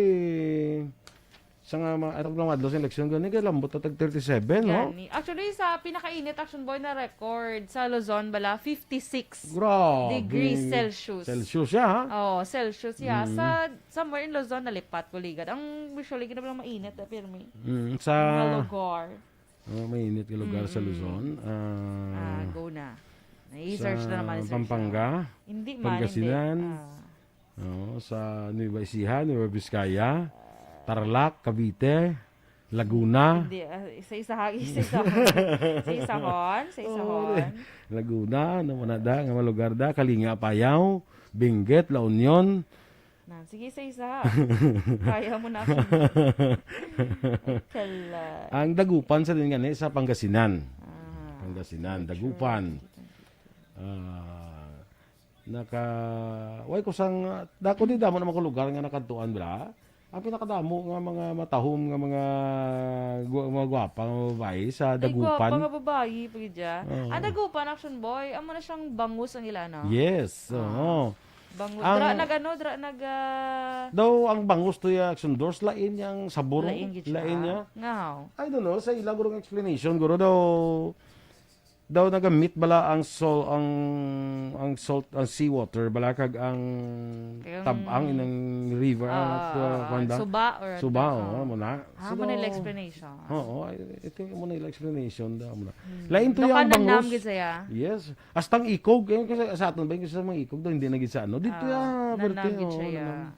sa nga mga, atong mga adlaw sa eleksyon, gani, kay lambot na tag thirty-seven, no? Gani. Actually, sa pinakainit, Action Boy, na record sa Luzon, bala, fifty-six Grabe. degrees Celsius. Celsius siya, ha? Oo, Celsius siya. Mm. Sa, somewhere in Luzon, nalipat ko ligad. Ang usually, ginabalang mainit, eh, pirmi. Mm, sa Mga lugar. Oh, mainit nga lugar sa Mm. Luzon. Ah, Ah, go na. I-search sa na naman, i-search na. Pampanga, Hindi man, hindi. Pangasinan. Ah. Oh, sa Nueva Ecija, Nueva Vizcaya, Tarlac, Cavite, Laguna. Hindi, ah, isa-isa, isa-isa. Sa isahon, sa Oh, isahon. Laguna, ano mo na da, nga mga lugar da, Kalinga, Apayao, Benguet, La Union, Na, sige, isa-isa. Kaya mo na. Ay, kalay. Ang Dagupan sa din gani sa Pangasinan. Ah, Pangasinan, true, Dagupan. True. Ah, naka, way ko sang, dako di damo na mga lugar nga nakadtuan, bala. Ang pinakadamo nga mga matahom nga mga gwa-, mga gwapa nga babayi sa Ay, Dagupan. Gwapa nga babayi, pa gid siya. Oo. Ang Dagupan, Action Boy, amo na siyang bangus ang ila, no? Yes, Ah. oo. Bangus. Ang Dra nag-ano, dra nag, ah, Daw ang bangus to ya, Action Doors, lain yang sabor, Lain gid siya. lain niya. Ngaw. I don't know, sa ila gurong explanation, guro daw, daw nagamit bala ang sol-, ang, ang salt, ang seawater bala kag ang Kay ang tab-ang inang river, ah, Ah, ah, kuwan da? suba or Suba, ano, oh, ah. mo na. Ah, So, mo na daw, explanation. Oo, ay, ito yung mo na yung explanation da, mo na. Hmm. Lain to Daw yung ka nanam bangus. gid saya. Yes. Hasta ang ikog, eh, kasi sa aton ba, yung sa mga ikog daw, hindi na gid sa ano. Dito Ah, ya, nanam perte, gid oh, siya, ya. nanam.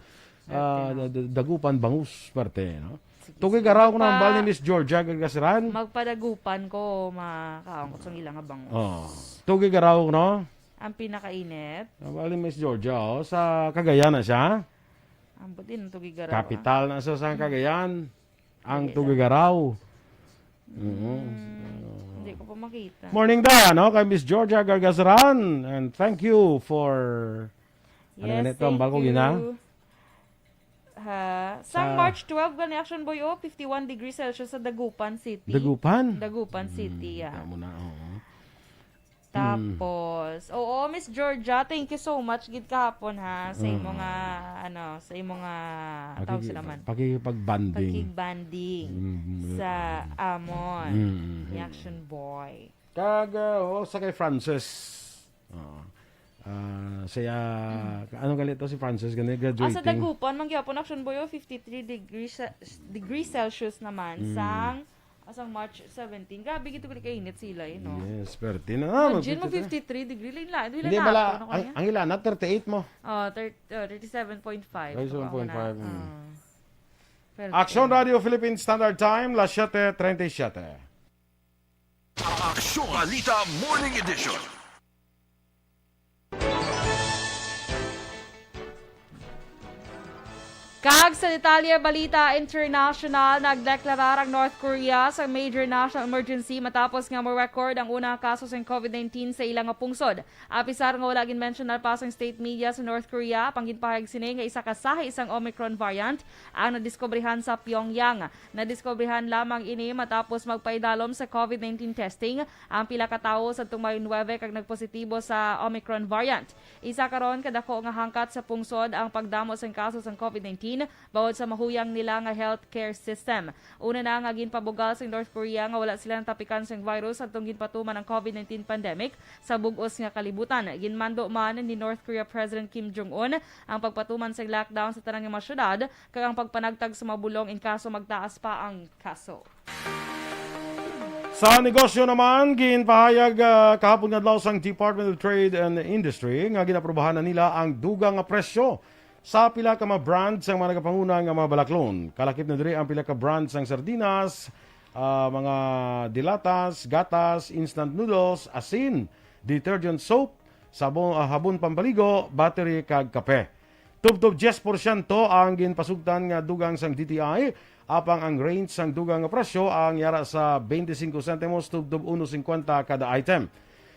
Perte Ah, na. da-, da-, Dagupan, bangus, perte, no? Sige, Tugoy sige. garaw ko na ang bal ni Magpa-, Miss Georgia Gargasran. magpadagupan ko, makaon ko sa ilang nga bangus. Oh. Tugoy garaw, no? Ang pinakainit. Ang bal ni Miss Georgia, oh, sa Cagayan na siya. Ang buti ng Tugoy garaw, ah. Kapital na sa, sa Cagayan. Ang Sige lang. Tugoy garaw. Oo. Hmm, hindi ko pa makita. Morning da, no? Kay Miss Georgia Gargasran. And thank you for, ano Yes, ganito, ang thank balko, gina? you. Ha? Sa Sa March twelve, gani, Action Boy, oh, fifty-one degrees Celsius sa Dagupan City. Dagupan? Dagupan Hmm, City, yeah. tama na, oo. Tapos, oo, Miss Georgia, thank you so much gid kahapon, ha, sa imo Mm. nga, ano, sa imo nga, tawag Pakiki-, sila man? pakikipag-bonding. Pakig-bonding Mm, sa mm. amon, Mm, mm, ni mm. Action Boy. Kag, ah, oh, sa kay Francis. Oo. Ah, siya, Mm. ano gali to si Francis, gani, Ah, sa graduating? Dagupan, man gyapon, Action Boy, oh, fifty-three degrees, degrees Celsius naman, Mm. sang Asang March seventeen. Grabe, gito gali kainit sila, eh, no? Yes, perte na. Ah, Imagine mo, magpipit na. fifty-three degree. Lain, lain, Hindi, wala bala, na, ano ang, kaya? ang ilan na, thirty-eight mo. Oh, thir-, oh, thirty-seven point five. Thirty-seven point five, Ako na, mm. ah. Perte. Action Radio Philippine Standard Time, las siete treinta y siete. Aksyon Balita Morning Edition. Kag sa detalye balita international, nagdeklarar ang North Korea sa major national emergency matapos nga mo-record ang unang kaso sang covid nineteen sa ila nga pungsod. Apisar nga wala ginmensyonal pa sang state media sa North Korea, apang ginpahayag sini nga isa ka sahi sang Omicron variant ang nadiskubrihan sa Pyongyang. Nadiskubrihan lamang ini matapos magpaidalom sa covid nineteen testing ang pila ka tawo sadtong Mayo nuebe kag nagpositibo sa Omicron variant. Isa karon ka dako nga hangkat sa pungsod ang pagdamo sang kaso sang covid nineteen bangod sa mahuyang nila nga healthcare system. Una na nga ginpabugal sang North Korea nga wala sila natapikan sang virus adtong ginpatuman ang covid nineteen pandemic sa bug-os nga kalibutan. Ginmando man ni North Korea President Kim Jong-un ang pagpatuman sang lockdown sa tanan nga mga syudad kag ang pagpanagtag sa mga bulong in kaso magtaas pa ang kaso. Sa negosyo naman, ginpahayag, ah, kahapon nga adlaw sang Department of Trade and Industry nga ginaprobahan na nila ang dugang nga presyo sa pila ka mga brand sang mga nagapanguna nga mga balaklon. Kalakip na diri ang pila ka brand sang sardinas, ah, mga dilatas, gatas, instant noodles, asin, detergent soap, sabon, ah, habon pampaligo, battery, kag kape. Tubtob diyes porsyento ang ginpasugtan nga dugang sang D T I, apang ang range sang dugang nga presyo ang yara sa twenty-five centimos tubtob uno cincuenta kada item.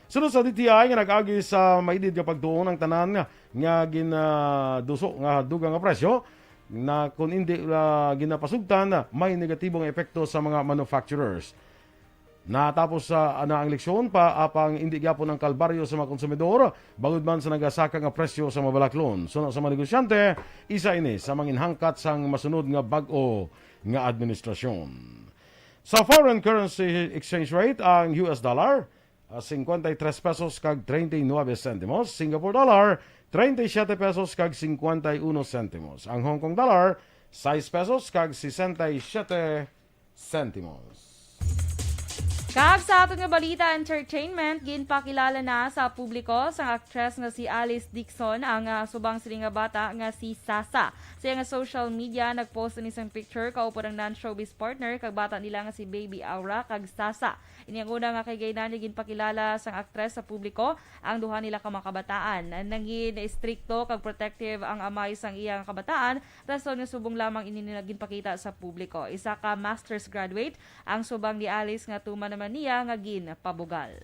Sunod sa D T I nga nag-agi sa mailid nga pagtuon ang tanan nga, nga gin, ah, duso nga dugang nga presyo, na kung hindi, ah, ginapasugtan, may negatibo nga epekto sa mga manufacturers. Natapos sa, na ang eleksyon pa, apang hindi gyapon ang kalbaryo sa mga konsumidor, bangod man sa nagasaka nga presyo sa mga balaklon. Suno sa mga negosyante, isa ini sa manginhangkat sang masunod nga bag-o nga administrasyon. Sa foreign currency exchange rate, ang U S dollar, ah, cincuenta y tres pesos kag treinta y nueve centimos, Singapore dollar, treinta y siete pesos kag cincuenta y uno centimos, ang Hong Kong dollar, sais pesos kag sesenta y siete centimos. Kag sa aton nga balita, entertainment, ginpakilala na sa publiko sang aktres nga si Alice Dixon ang, ah, subang sini nga bata nga si Sasa. Sa iya nga social media, nag-post ini sang picture kaupod ang non-showbiz partner kag bata nila nga si Baby Aura kag Sasa. Ini ang una nga kay gainani ginpakilala sang aktres sa publiko ang duha nila ka mga kabataan. Nangin estrikto kag protective ang amay sang iya nga kabataan, rason nga subong lamang ini nila ginpakita sa publiko. Isa ka master's graduate ang subang ni Alice nga tuman naman niya nga ginpabugal.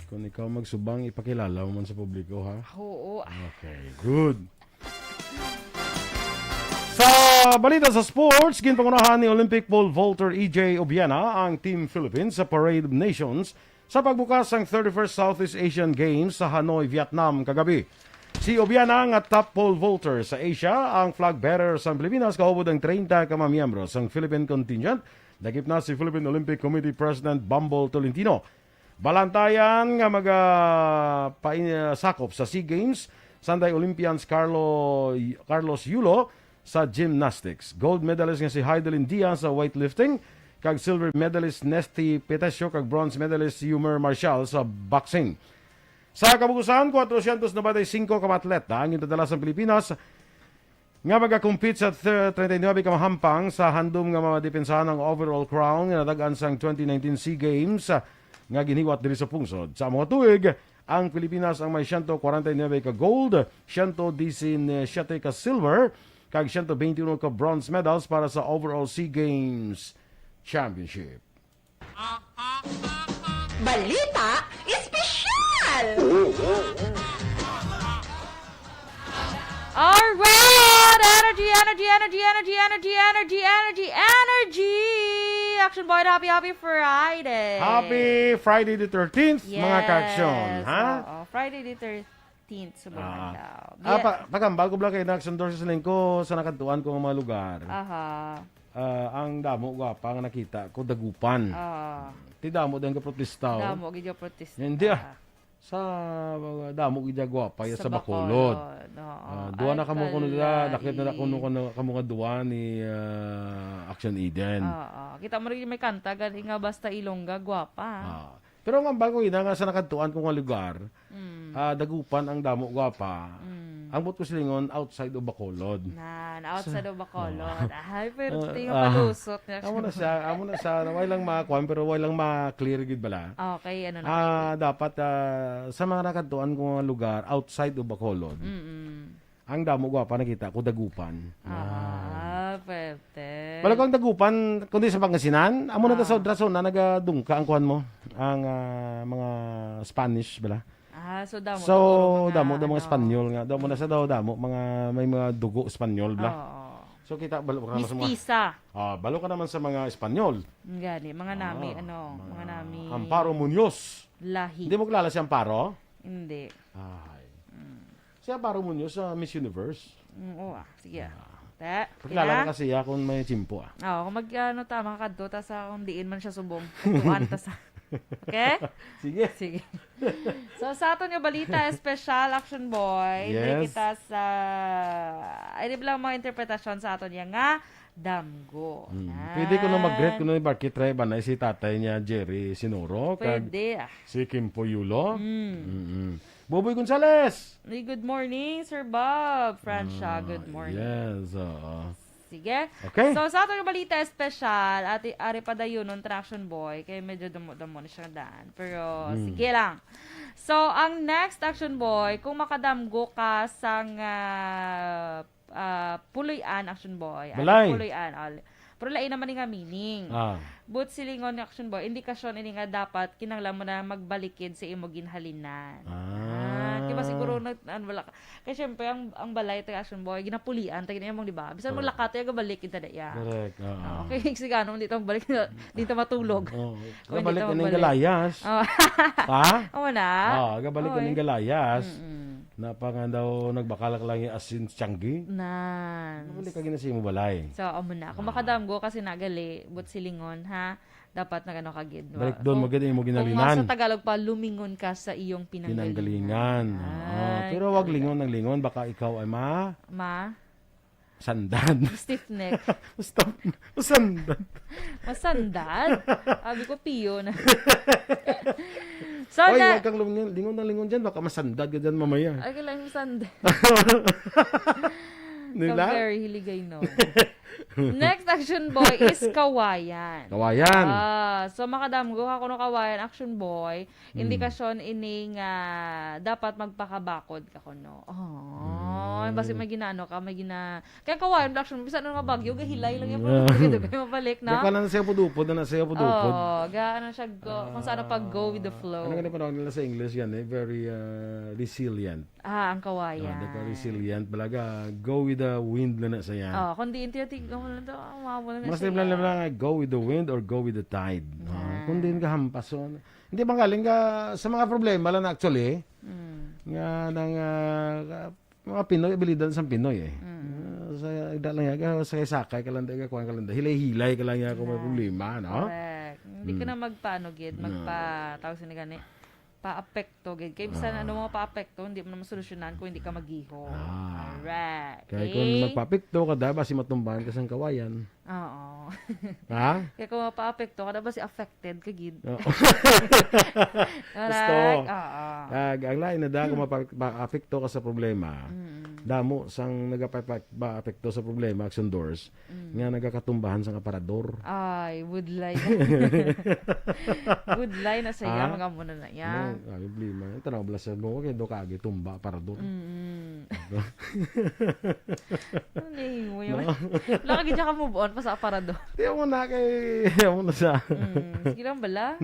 Kung ikaw magsubang, ipakilala mo man sa publiko, ha? Oo. Okay, good. Sa balita sa sports, ginpangunahan ni Olympic pole vaulter E J Obiena ang Team Philippines sa Parade of Nations sa pagbukas sang thirty-first Southeast Asian Games sa Hanoi, Vietnam, kagabi. Si Obiena nga top pole vaulter sa Asia, ang flag bearer sang Pilipinas, kaupod ang treinta ka mga miyembro sang Philippine contingent. Dakip na si Philippine Olympic Committee President Bumble Tolentino. Balantayan nga maga-, pain-, ah, sakop sa SEA Games, Sanday Olympians Carlo, Carlos Yulo sa gymnastics, gold medalist nga si Heidelin Diaz sa weightlifting, kag silver medalist Nesty Petesio kag bronze medalist si Yumer Marshall sa boxing. Sa kabugusan, kwatrocientos noventa y cinco ka mga atleta ang ginpadala sa Pilipinas nga magakompete sa thir-, treinta y nuebe ka mahampang sa handom nga madepensahan ang overall crown nga natag-an sang twenty nineteen SEA Games, ah, nga ginhiwat diri sa pungsod. Sa amo nga tuig, ang Pilipinas ang may siyento kwarenta y nuebe ka gold, siyento disisiete ka silver, kag siyento beintiuno ka bronze medals para sa overall SEA Games Championship. Balita Espesyal! Alright! Energy, energy, energy, energy, energy, energy, energy, energy, energy! Action Boy, happy, happy Friday! Happy Friday the thirteenth, mga Yes, ka-action, ha? Oo, Friday the thirteenth, subong Ah. adlaw. Ah, pa, pagambal ko bala kay na-action Dorsey sa lingko sa nakadtuan ko nga mga lugar. Aha. Ah, ang damo gwapa nga nakita ko dagupan. Ah, Ti damo din ka protesta. Oh. Damo gid yung protesta. Hindi, ah. Sa mga damo gid gwapa ya sa, Sa Bacolod. Bacolod, oo. Ah, duha na Ay, kamo kuno dira, nakita na kalay. kuno kuno kamo nga duha ni ah, Action Eden. Oo. Kita mo rin may kanta gani nga basta Ilongga, gwapa. Ah. Pero ang ambal ko ina nga sa nakadtuan ko nga lugar, Mm. ah, dagupan ang damo gwapa. Mm. Ang buot ko silingon outside of Bacolod. Nan, outside of Bacolod. Ay, pero Ah, tingnan ah. palusot niya. Amo na siya, amo na siya, way lang makuan pero way lang ma-clear gid bala. Okay, ano na. Ah, dapat ah, sa mga nakadtuan ko nga lugar outside of Bacolod. Mm-mm. Ang damo, gwapa, nakita ko, Dagupan. Ah, pwede. Bala ko ang Dagupan, kundi sa Pangasinan, amo na ta sa Ah. rason na nagadungka ang kuwan mo, ang, ah, mga Spanish, bala. Ah, so damo So, siguro mga, damo, damo mga ano, Espanyol nga. Damo na sa daw, damo, mga, may mga dugo Espanyol, bala. Oo. So, kita, balo ka naman sa mga Mistisa. Ah, balo ka naman sa mga Espanyol. Gani, mga nami, Ah, ano, mga mga nami Amparo Muñoz. Lahi. Hindi mo kilala si Amparo? Hindi. Ay. Mm. Si Amparo Muñoz sa Miss Universe. Mm, oo, ah. Sige, ah. Ah. Ta, Pakilala kina? na kasi ako kung may tiyempo, ah. Oo, kung mag, ano, ta, makakadto ta sa kung diin man siya subong. Tuan ta sa. Okay? Sige. Sige. So, sa aton nga balita, special action boy, diri Yes. kita sa, ay, di ba lang mga interpretasyon sa aton nga damgo. Mm. Na. Pwede ko na mag-greet ko na ni Barkit Ray, ba na si tatay niya, Jerry Sinuro, kag Pwede, ah. si Kim Poyulo. Mm. Mm-mm. Boboy Gonzales! Ay, good morning, Sir Bob. Francia, Ah, good morning. yes, oo. Sige. Okay. So, sa aton nga balita espesyal, ati, ari pa dayon, non, traction boy, kay medyo damo-damo na siya daan. Pero, Mm. sige lang. So, ang next action boy, kung makadamgo ka sang, ah, ah, puloy-an action boy. Ano, Balay. puloy-an, al-, pero lain naman ni nga meaning. Ah. But silingon nga action boy, indikasyon ini nga dapat kinahanglan mo na magbalikid sa imo ginhalinan. Ah. Ah, di ba siguro na, ano, wala ka. Kay syempre, ang, ang balay taga action boy, ginapulian, taga niya mong, di ba? Bisan mo Correct. lakat, taga balik, kita na iya. Correct, oo. Ah, okay, sigano, hindi ta magbalik, hindi ta matulog. Oo. Kung hindi Gabalik ta ka ning magbalik. galayas. Oh. Ha? Oo na. Ah, gabalik ka Okay. ning galayas. Mm-mm. Na pa nga daw nagbakalak lang yung asin tiyanggi. Nan. Mabalik ka gina sa imo balay. So, amo na. Kung Ah. makadamgo kasi nagali, but silingon, ha? Dapat nagano ka gid. Balik doon, Kung, maganda yung mo kung ginalinan. sa Tagalog pa, lumingon ka sa iyong pinanggalingan. Pinanggalingan. Oo. Ay, Pero wag talaga. lingon ng lingon, baka ikaw ay ma- Ma? Sandad. Stiff neck. Stop. Masandad. Masandad? Sabi ko, piyo na. So, Oy, na- wag kang lingon, lingon na lingon dyan. Baka masandad ka dyan mamaya. Ay, kailangan masandad. Nila? Kang very Hiligaynon. Next action boy is kawayan. Kawayan. Ah, so makadamgo ka kuno kawayan, action boy. Mm. Indikasyon ini nga dapat magpakabakod ka kuno. Oh, Mm. basi may ginaano ka, may gina-, kaya kawayan, bala, action, bisan ano nga bagyo, gahilay lang yan, Mm. pero pwede kayo mabalik, no? Di ka lang sa upod-upod, na sa upod-upod. Oo, ga-, ano siya, go, kung saan pag go with the Ah, flow. Ano nga ni panahon nila sa English yan, eh? Very, ah, resilient. Ah, ang kawayan. Ah, di ka resilient. Balaga, go with the wind na na siya. Oh, kung di, inti-, inti-, ano lang to, ah, umabot na Mas siya. Lang, lang, lang, go with the wind or go with the tide. Ah, Nice. kung di ka hampas, so, hindi bang galing ka sa mga problema lang actually, Mm. nga nang, ah, mga Pinoy, abilidad sa Pinoy eh. Mm. Ah, sa, da lang yan, sa sakay ka lang, da, kuwan ka lang, da, hilay-hilay ka lang yan kung may Nice. problema, no? Correct. Hindi ka Mm. na magpaano, gid, No. magpa-, tawag sila gani, paapekto, gid. Kay bisan Ah. ano mo paapekto, hindi mo na masolusyonan kung hindi ka magihog. Ah. Alright. Kaya kung Okay? magpaapekto ka, da, basi matumbahan ka sang kawayan. Oo. Ha? Kaya kung mapaapekto ka, da, basi affected ka, gid. Oo. Correct? Gusto. Oo. Kag ang lain na da, kung mapa-, maapekto ka sa problema, Mm. damo sang nagapa-, maapekto sa problema, action doors, Mm. nga nagakatumbahan sang aparador. Ay, budlay na. Budlay na sa iya, Ha? mga muna na iya. Ano, ay, problema. Ito na, oblasyon mo, kaya doon ka agi, tumba, aparador. Mm. Ano yung mo yun? No? Wala ka gid ka move on pa sa aparador. Di mo na kay, di mo na sa Mm, sige lang bala.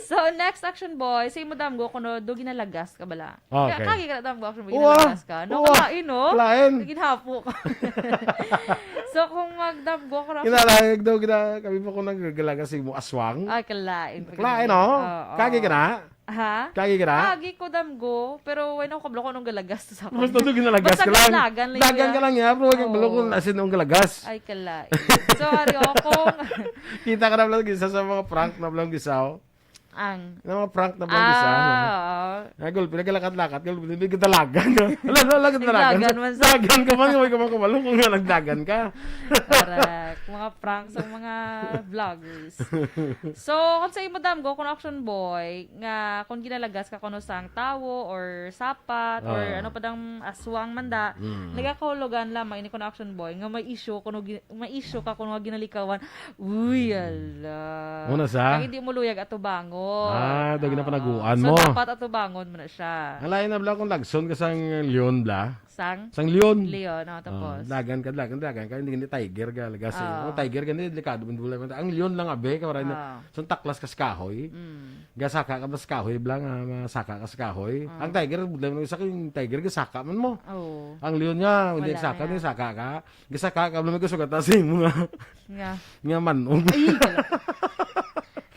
So, next action boy, sa imo damgo, kuno do ginalagas ka bala. Ah, okay. Kaya kagi ka na damgo, action boy, Uwa! ginalagas ka. No, Uwa! kalain, no? Kalain. Ginhapo ka. So, kung magdamgo ka na, Kinalain daw, gina-, kami pa ko nagagalagas sa imo aswang. Ay, kalain. Kalain, no? Oo. Kagi ka na? Ha? Kagi ka na? Kagi ko damgo, pero wala ko kabalo kung anong galagas to sa akin. Basta to ginalagas Basta ka lang. galagan lang Dagan yun. ka lang niya, pero wag yung Oo. balo kung asin ang galagas. Ay, kalain. So, ari ako. Kita ka na lang isa sa mga prank na lang isa, oh. Ang Na mga prank na lang isa, Ah, oh. oo. Ay, gol, pinagalakat-lakat, gol, hindi ka talagan. Wala, wala, wala, talagan. Nagdagan man sa Dagan ka man, wag ka man kabalo kung nga nagdagan ka. Correct. Mga prank sa mga vloggers. So, kung sa imo damgo, kung action boy, nga kung ginalagas ka kuno sang tawo or sapat or Ah. ano pa dang aswang man da, Mm. nagakahulugan lamang ini kuno action boy nga may issue kuno gi-, may issue ka kuno nga ginalikawan. Uy, Mm. ala. Una sa? Kag hindi mo luyag atubangon. Ah, daw gina panaguan mo. So, dapat atubangon mo na siya. Ang lain na bala kung lagson ka sang leon bala. Sang? Sang leon. Leon, oh, tapos? Oh, dagan ka, dagan, dagan ka. Hindi, hindi tiger ka, lagas eh. Oh. Oh, tiger ka, hindi, delikado man, bulay man. Ang leon lang, abe, ka, maray na. Oh. So, taklas ka sa kahoy. Mm. Gasaka ka ba sa kahoy, bala nga, masaka ka sa kahoy. Oh. Ang tiger, bulay man, sa yung tiger, gasaka man mo. Oh. Ang leon nga, hindi saka, hindi saka ka. Gasaka ka, bala may kasugatan sa imo nga. Nga. Nga manog. Ay, hala.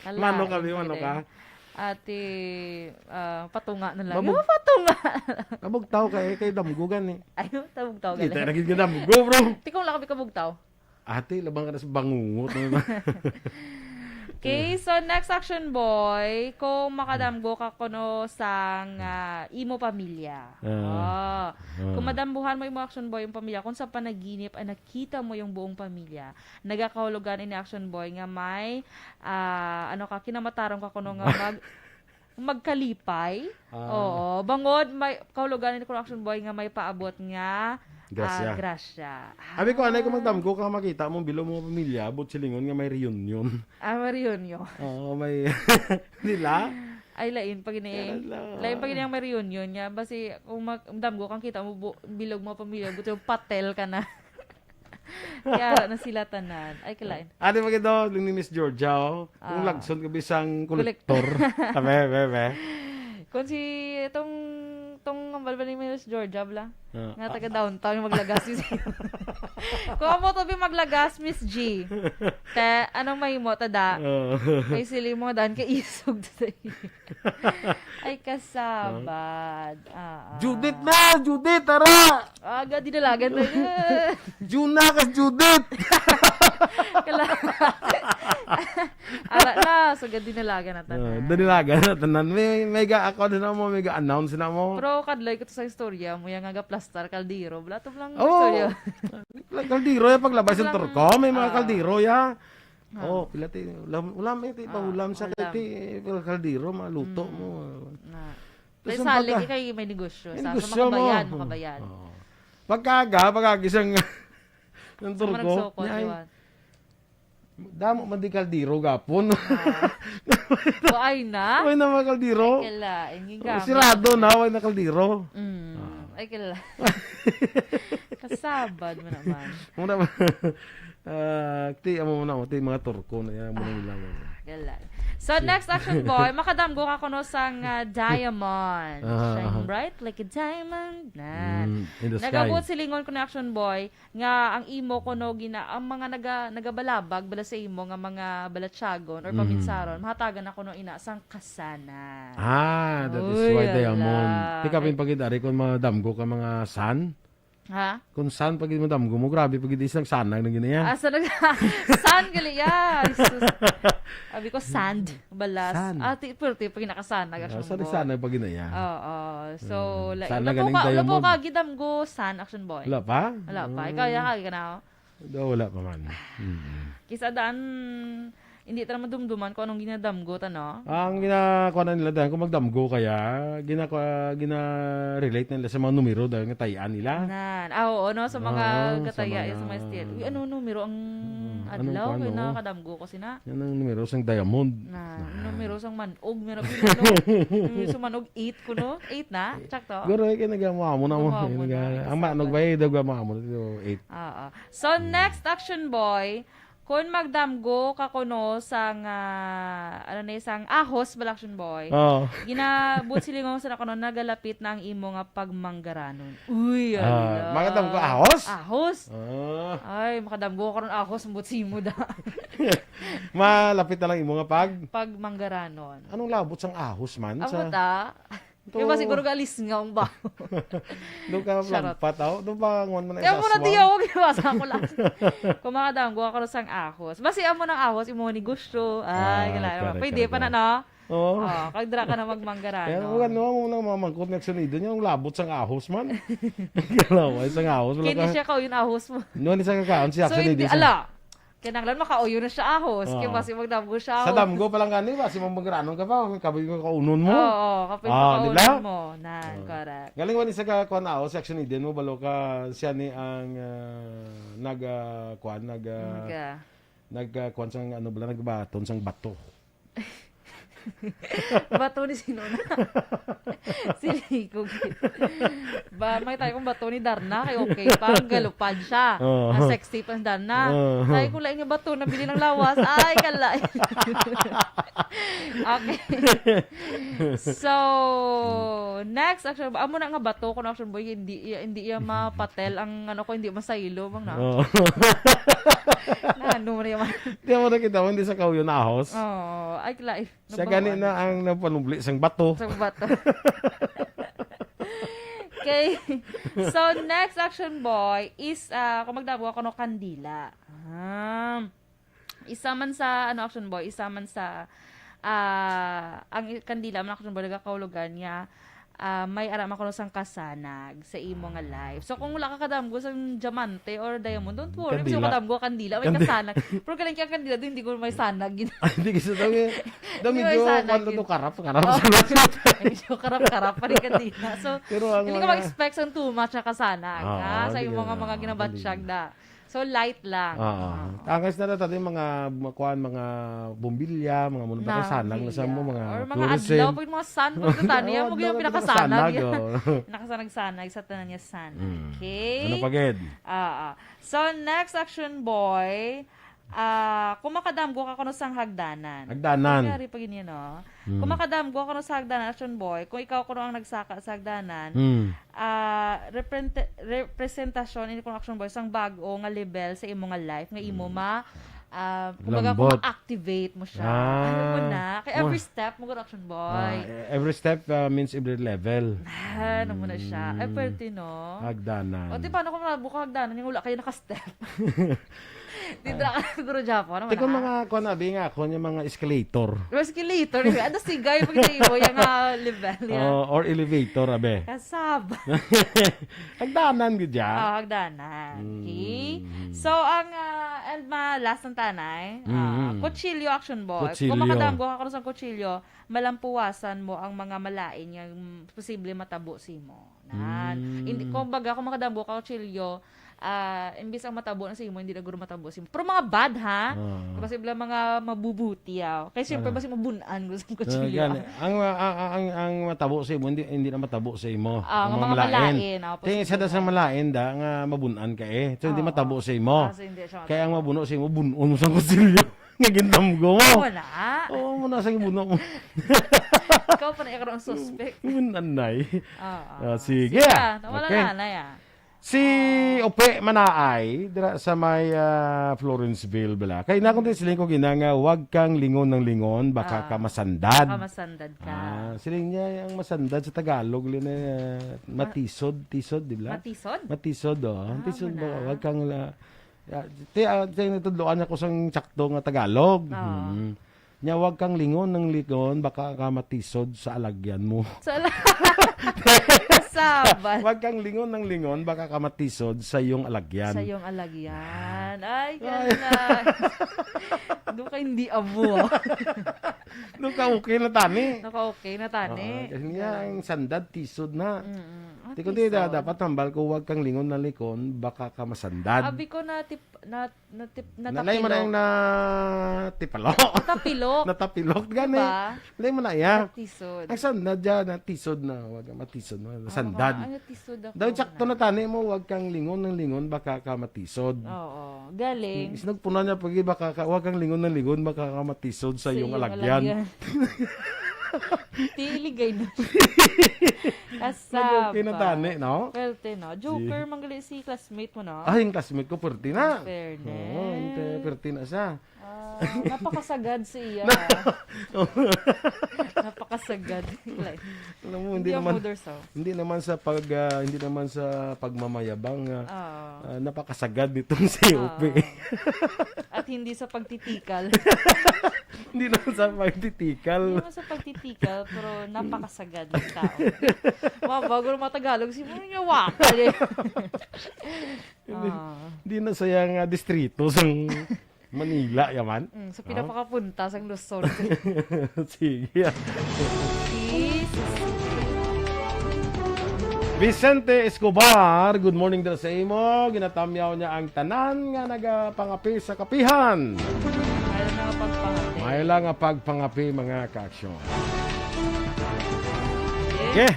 Hala, manog ka, manog ka. Ate, ah, patunga na lang. Mabug- Yung patunga. Kabugtaw ka eh, kay damgo gani. Ay, tabugtaw ka. Kita na gid nga damgo, bro. Tikong lang kami kabugtaw. Ate, labang ka na sa bangungot. Okay, so next action boy, kung makadamgo ka kuno sang, ah, imo pamilya. Ah. Ah. Ah. Kung madambuhan mo imo action boy, yung pamilya, kung sa panaginip ay nakita mo yung buong pamilya, nagakahulugan ini action boy nga may, ah, ano ka, kinamatarong ka kuno nga mag-, magkalipay. Ah. Oo, bangod may kahulugan ini kuno action boy nga may paabot nga, ah, grasya. Grasya. Abi ko, anay, kung magdamgo ka, makita mo bilog mo pamilya, abot silingon nga may reunion. Ah, may reunion. Oo, may, di ba? Ay, lain pa gini. Lain pa gini ang may reunion niya. Basi, kung mag-, damgo kang kita mo, bu-, bilog mo pamilya, buti yung patel ka na. Kaya na sila tanan. Ay, kalain. Ate, maganda, yung ni Miss Georgia, oh. Yung lagson ka bisang kolektor. Abe, be, be. Kung si, itong, itong, ang balbal ni Miss Georgia, bla? Ah. Nga taga downtown, yung maglagas si Kung amo to, bi, maglagas, Miss G. Te, anong mahimo, tada? Ah. Kay sili mo, dan kay isog to sa iyo. Ay, kasabad. Ah, ah. Judith na! Judith, tara! Aga, dinalagan na yun. Juna ka, Judith! Kala-, ara na, so, ga-, dinalagan na tanan. Ah, dinalagan na tanan. May, may ga-, ako din mo, may ga-announce na mo. Pero kadlay ko to sa istorya mo, yung nga plastar kaldero. Wala to lang istorya. Kaldero, yung paglabas yung turko, may mga kaldero, ya. Ah. Oh, pila ti, ulam, ulam, eh, ti, ah, paulam sa ulam. Ti, pila kaldero, maluto mo. Na. Tapos kay ang salig, pagka-, kay may negosyo. May sa, sa negosyo mo. Makabayan, makabayan. Oo. Pagkaga, pagkagisang ng turko, managsuko, niya ay, diwan. Damo man di kaldero gapon. Ah. Buay na? Buay na mga kaldero. Ay, kala, ingin gamit. Sirado na, buay na kaldero. Mm. Ah. Ay, kala. Kasabad mo naman. Muna ba? Ah, ti, amo mo na, ti, mga turko na yan, mo nang ilaw. Galang. So, next action boy, makadamgo ka kuno sang, ah, diamond. Ah, shine bright like a diamond. Nan. Mm, in the sky. Nagabuot silingon kuno action boy, nga ang imo kuno gina-, ang mga naga-, nagabalabag bala sa imo nga mga balatyagon or paminsaron, mahatagan na kuno ina sang kasanag. Ah, that is why diamond. Uy, ala. Ti kapin pagid ari kung madamgo ka mga san? Ha? Kung san pagid madamgo mo, grabe pagid isang sanag na ginaya. Ah, sanag. San gali ya. Jesus. Abi ko sand, balas. San. Ah, ti, pero ti pag nakasanag. Ah, sanag, sanag pagid na ya. Oo. So, mm, la-, sana lapo galing ka, lapo diamond. Ka, gidamgo, san, action boy. Wala pa? Wala pa. Mm. Ikaw, ya, kagi ka na, oh. Daw, wala pa man. Mm. Kisa daan, hindi ta na madumduman kung anong ginadamgo ta, no? Ang gina-, kuha na nila daan, kung magdamgo kaya, gina-, gina-relate na nila sa mga numero dahil nga tayaan nila. Nan. Ah, oo, no? Sa mga, oo, sa kataya, mga, sa mga style. Uy, ano numero ang, mm, anong adlaw? Kuha, kay no? Nakakadamgo ko sina. Yan ang numero sang diamond. Nan. Nan. Numero sang man-, Og, meron ko, ano? Yung sa manog, eight ko, no? Eight na? Sakto? Guro, eh, kaya nag-amo-amo na mo. Nag-amo-amo na. Nag-, ang manog ba, eh, nag-amo-amo na, eight. Oo. So, hmm, next action, boy, kung magdamgo ka kuno sang, ah, ano na, sang ahos, bala, action, boy. Oo. Ginabot silingon sa kuno, nagalapit na ang imo nga pagmanggaranon. Uy, ah, ala. Makadamgo ahos? Ahos. Ah. Ay, makadamgo ka ron ahos, ang butsi mo da. Malapit na lang imo nga pag- Pagmanggaranon. Anong labot sang ahos man? Amo sa ta. Ito. Yung ba siguro galis nga ang ba? Doon ka. Charot. Lampat, oh. Doon pa, nguan mo na. Kaya isa mo na aswang. Diya, huwag yung basa ko lang. Kung makadamgo ka ron sang ahos. Basi amo ng ahos, imo negosyo. Ay, ah, kailangan. Correct, pwede correct, pa na, correct, no? Oo. Oh, kag dira ka na magmanggaranon. Kaya mo, ano, mo nang mamangkot nga sonido niya, ang labot sang ahos man. Kalaway sang ahos, wala. Kini ka siya ka, yung ahos mo. No, ni sa kakaon siya, so, sonido hindi, siya. Ala, kinahanglan makauyo na siya ahos. Oo. Kaya basi magdamgo siya ahos. Sa damgo pa lang gani, basi magmanggaranon ka pa, kapoy mo kaunon mo. Oo, kapoy mo kaunon mo. Ah, di ba? Nan, correct. Galing wala sa ka, kuan, ahos, section din mo, balo ka, siya ni ang, ah, nag, ah, kuan, nag, ah, nag, ah, kuan sang, ano, bala, nagbaton sang bato. Bato ni sino na? Si Rico. Ba, may tayo kung bato ni Darna, kay okay pa, ang galupad siya. Oo. Ang sexy pa si Darna. Oo. Tayo kung lain nga bato, nabili ng lawas. Ay, kalay. Okay. So, next, actually, amo na nga bato, kung action boy, hindi, hindi iya mapatel ang, ano ko, hindi masaylo, bang na? Oo. Na, ano mo na yung Di mo nakita mo, hindi sa kauyon ahos. Oo. Ay, kalay. Sa gani na ang nagpanubli sang bato. Sa bato. Okay. So, next action boy is, ah, kung magdabo ako no kandila. Ah. Isa man sa, ano, action boy, isa man sa, ah, ang i-, kandila man action boy, nagakahulugan niya, ah, may ara man kuno sang kasanag sa imo nga life. So, kung wala ka kadamgo sang diamante or diamond, don't worry. Kasi Kandila. Kadamgo kandila, may Kandi- kasanag. Pero galing kaya kandila, doon hindi ko may sanag. Ay, hindi kasi daw eh. Daw Hindi medyo may sanag kwan yun. Daw karap, karap. Oh. Medyo karap-karap pa rin kandila. So, Pero ang hindi ka mga mag-expect sang too much na kasanag, Oo, ha? Sa hindi imo ka nga mga ginabatsyag kandila. Da. So, light lang. Oo. Oo. Ang kasi na natin yung mga, mga kuwan, mga bombilya, mga muna Na, pakasanag na sa bombilya. Mo, mga Or mga fluorescent. Adlaw, pag mga sun, pag natani, Oo, yan, mo adlaw yung na pinakasanag. Pinakasanag, oo. Nakasanag-sanag sa tanan niya sun. Mm. Okay? Ano pa, Ged? Oo. So, next action, boy. Ah, kung makadamgo ka kuno sang hagdanan. Hagdanan. Ay, yari pa gini, no? Hmm. Kung makadamgo ka kuno sa hagdanan, action boy, kung ikaw kuno ang nagsaka sa hagdanan, Hmm. ah, reprente-, representasyon ini kuno action boy sang bag-o nga level sa imo nga life nga imo Hmm. ma, ah, kumbaga, Lambot. Kung ma-activate mo siya. Ah. Ano mo na? Kay every Mo- step mo kuno action boy. Ah, e-, every step, ah, means every level. Ah, ano mo na siya? Ay, Hmm. Pwerte, no? Hagdanan. O, di, paano kung mabuka hagdanan yung wala kayo naka-step? Di Ah. Dra-, siguro Japon, Te, kung wala. Mga, kuwan, abi nga ako, yung mga escalator. Yung escalator, yung ano, sigay, pag sa imo, yung, ah, level, yan. Oh, or elevator, abe. Kasab. Hagdanan, gid, ya? Oh, hagdanan. Okay. Mm. So, ang, ah, and ma-, last ng tanay, ah, Mm. Kutsilyo, action boy. Kutsilyo. Kung makadamgo ka karon sa kutsilyo, malampuwasan mo ang mga malain nga, mm, posible matabo sa imo. Nan. Mm. Hindi, kumbaga, kung makadamgo ka kutsilyo, ah, imbis ang matabo na sa imo, hindi na guro matabo sa imo. Pero mga bad, ha? Ah. Kasi bala mga mabubuti, ah. Kaya siyempre, Ah. basi mabun-an ko sa Ah, kutsilyo. Gani. Ang, ang, ang, ang matabo sa imo, hindi, hindi na matabo sa imo. Ah, Ang ang mga mga malain. Malain, ah, Kaya isa na posible. Sa malain, da, nga mabun-an ka eh. So, hindi Oo. Matabo sa imo. Ah, so hindi siya Kaya ang matabo. Mabuno sa imo, bunon mo sa kutsilyo. Nga gindamgo mo. Wala. Oo, mo na sa buno mo. Ikaw pa na ikaw ang suspect. Mabun-an na eh. Oo. Ah, sige. Sige, ah. Nawala Okay. Na, na, ya. Si Ope Manaay, dira sa may, ah, Florenceville, bala. Kay na kung siling ko gina nga, "Wag kang lingon ng lingon, baka Ah. ka masandad." Baka masandad ka. Ah, siling niya, ang masandad sa Tagalog, lina, ah, Ma- matisod, tisod, di ba? Matisod? Matisod, oh. Ah, Tisod ba? Wala. Wag kang la-, ah, ti-, ah, ti-, natudloan niya ko sang sakto nga Tagalog. Oo. Hmm. Nya, wag kang lingon ng lingon, baka ka matisod sa alagyan mo. Sa ala-, sabat. Wag kang lingon ng lingon, baka ka matisod sa iyong alagyan. Sa iyong alagyan. Ay, Ay. Ganda. Doon ka hindi amo, ah. Doon ka okay na tani. Naka-okay na tani. Oo, kasi niya, Galing. Ang sandad, tisod na. Mm-mm. Ah, Di ko di da-, tisod. Dapat tambal ko, wag kang lingon ng lingon, baka ka masandad. Abi ko na tip-, na Natip-, Nalay mo na natapilok. Yung natipalok. Natapilok. Natapilok, gani. Diba? Lay mo na iya. Natisod. Ang sandad dyan, natisod na. Wag ka matisod na. Ah, sandad. Baka, ano, tisod ako Daw sakto na. Na tani mo, wag kang lingon ng lingon, baka ka matisod. Oo, galing. Is nagpuna niya pag baka ka, wag kang lingon ng lingon, baka ka matisod sa Sa iyong iyong alagyan. Alagyan. Tiligay na. Kasaba. Okay na tani, no? Pwerte, no? Joker, Si- manggali si classmate mo, no? Ay, yung classmate ko, pwerte na. In fairness. Oo, hindi, pwerte na siya. Ah, napakasagad siya. Napakasagad. Like, Alam mo, hindi hindi ang naman, mothers, oh. Hindi naman sa pag, ah, hindi naman sa pagmamayabang, ah, Oo. Ah, napakasagad nitong si Oo. Ope. At hindi sa pagtitikal. Hindi naman sa pagtitikal. Hindi naman sa pagtitikal, pero napakasagad ng tao. Mga bago ng mga Tagalog, si Mourinho, wakal eh. Hindi, Ah. Hindi na saya nga distrito sang Manila, yaman. Mm, sa Oh. Pinapakapunta sang Luzon. Sige. Peace. Vicente Escobar, good morning dira sa imo. Ginatamyaw niya ang tanan nga nagapangape sa kapihan. Ayaw na pagpahati. May Kailangan pagpangapi, mga kaaksyon. Okay.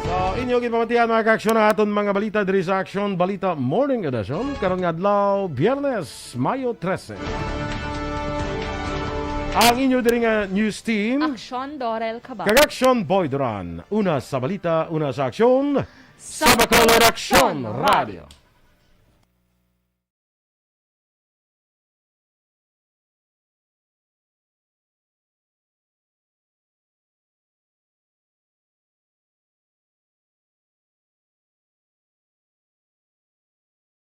So, inyo gipamatian, mga kaaksyon, ang aton mga balita diri sa Aksyon Balita Morning Edition. Karon nga adlaw, Biyernes, Mayo trese. Ang inyo diri nga news team, Aksyon Dorel Cabal. Kag Aksyon Boy Duran. Una sa balita, una sa aksyon, sa Bacolod Aksyon Radio.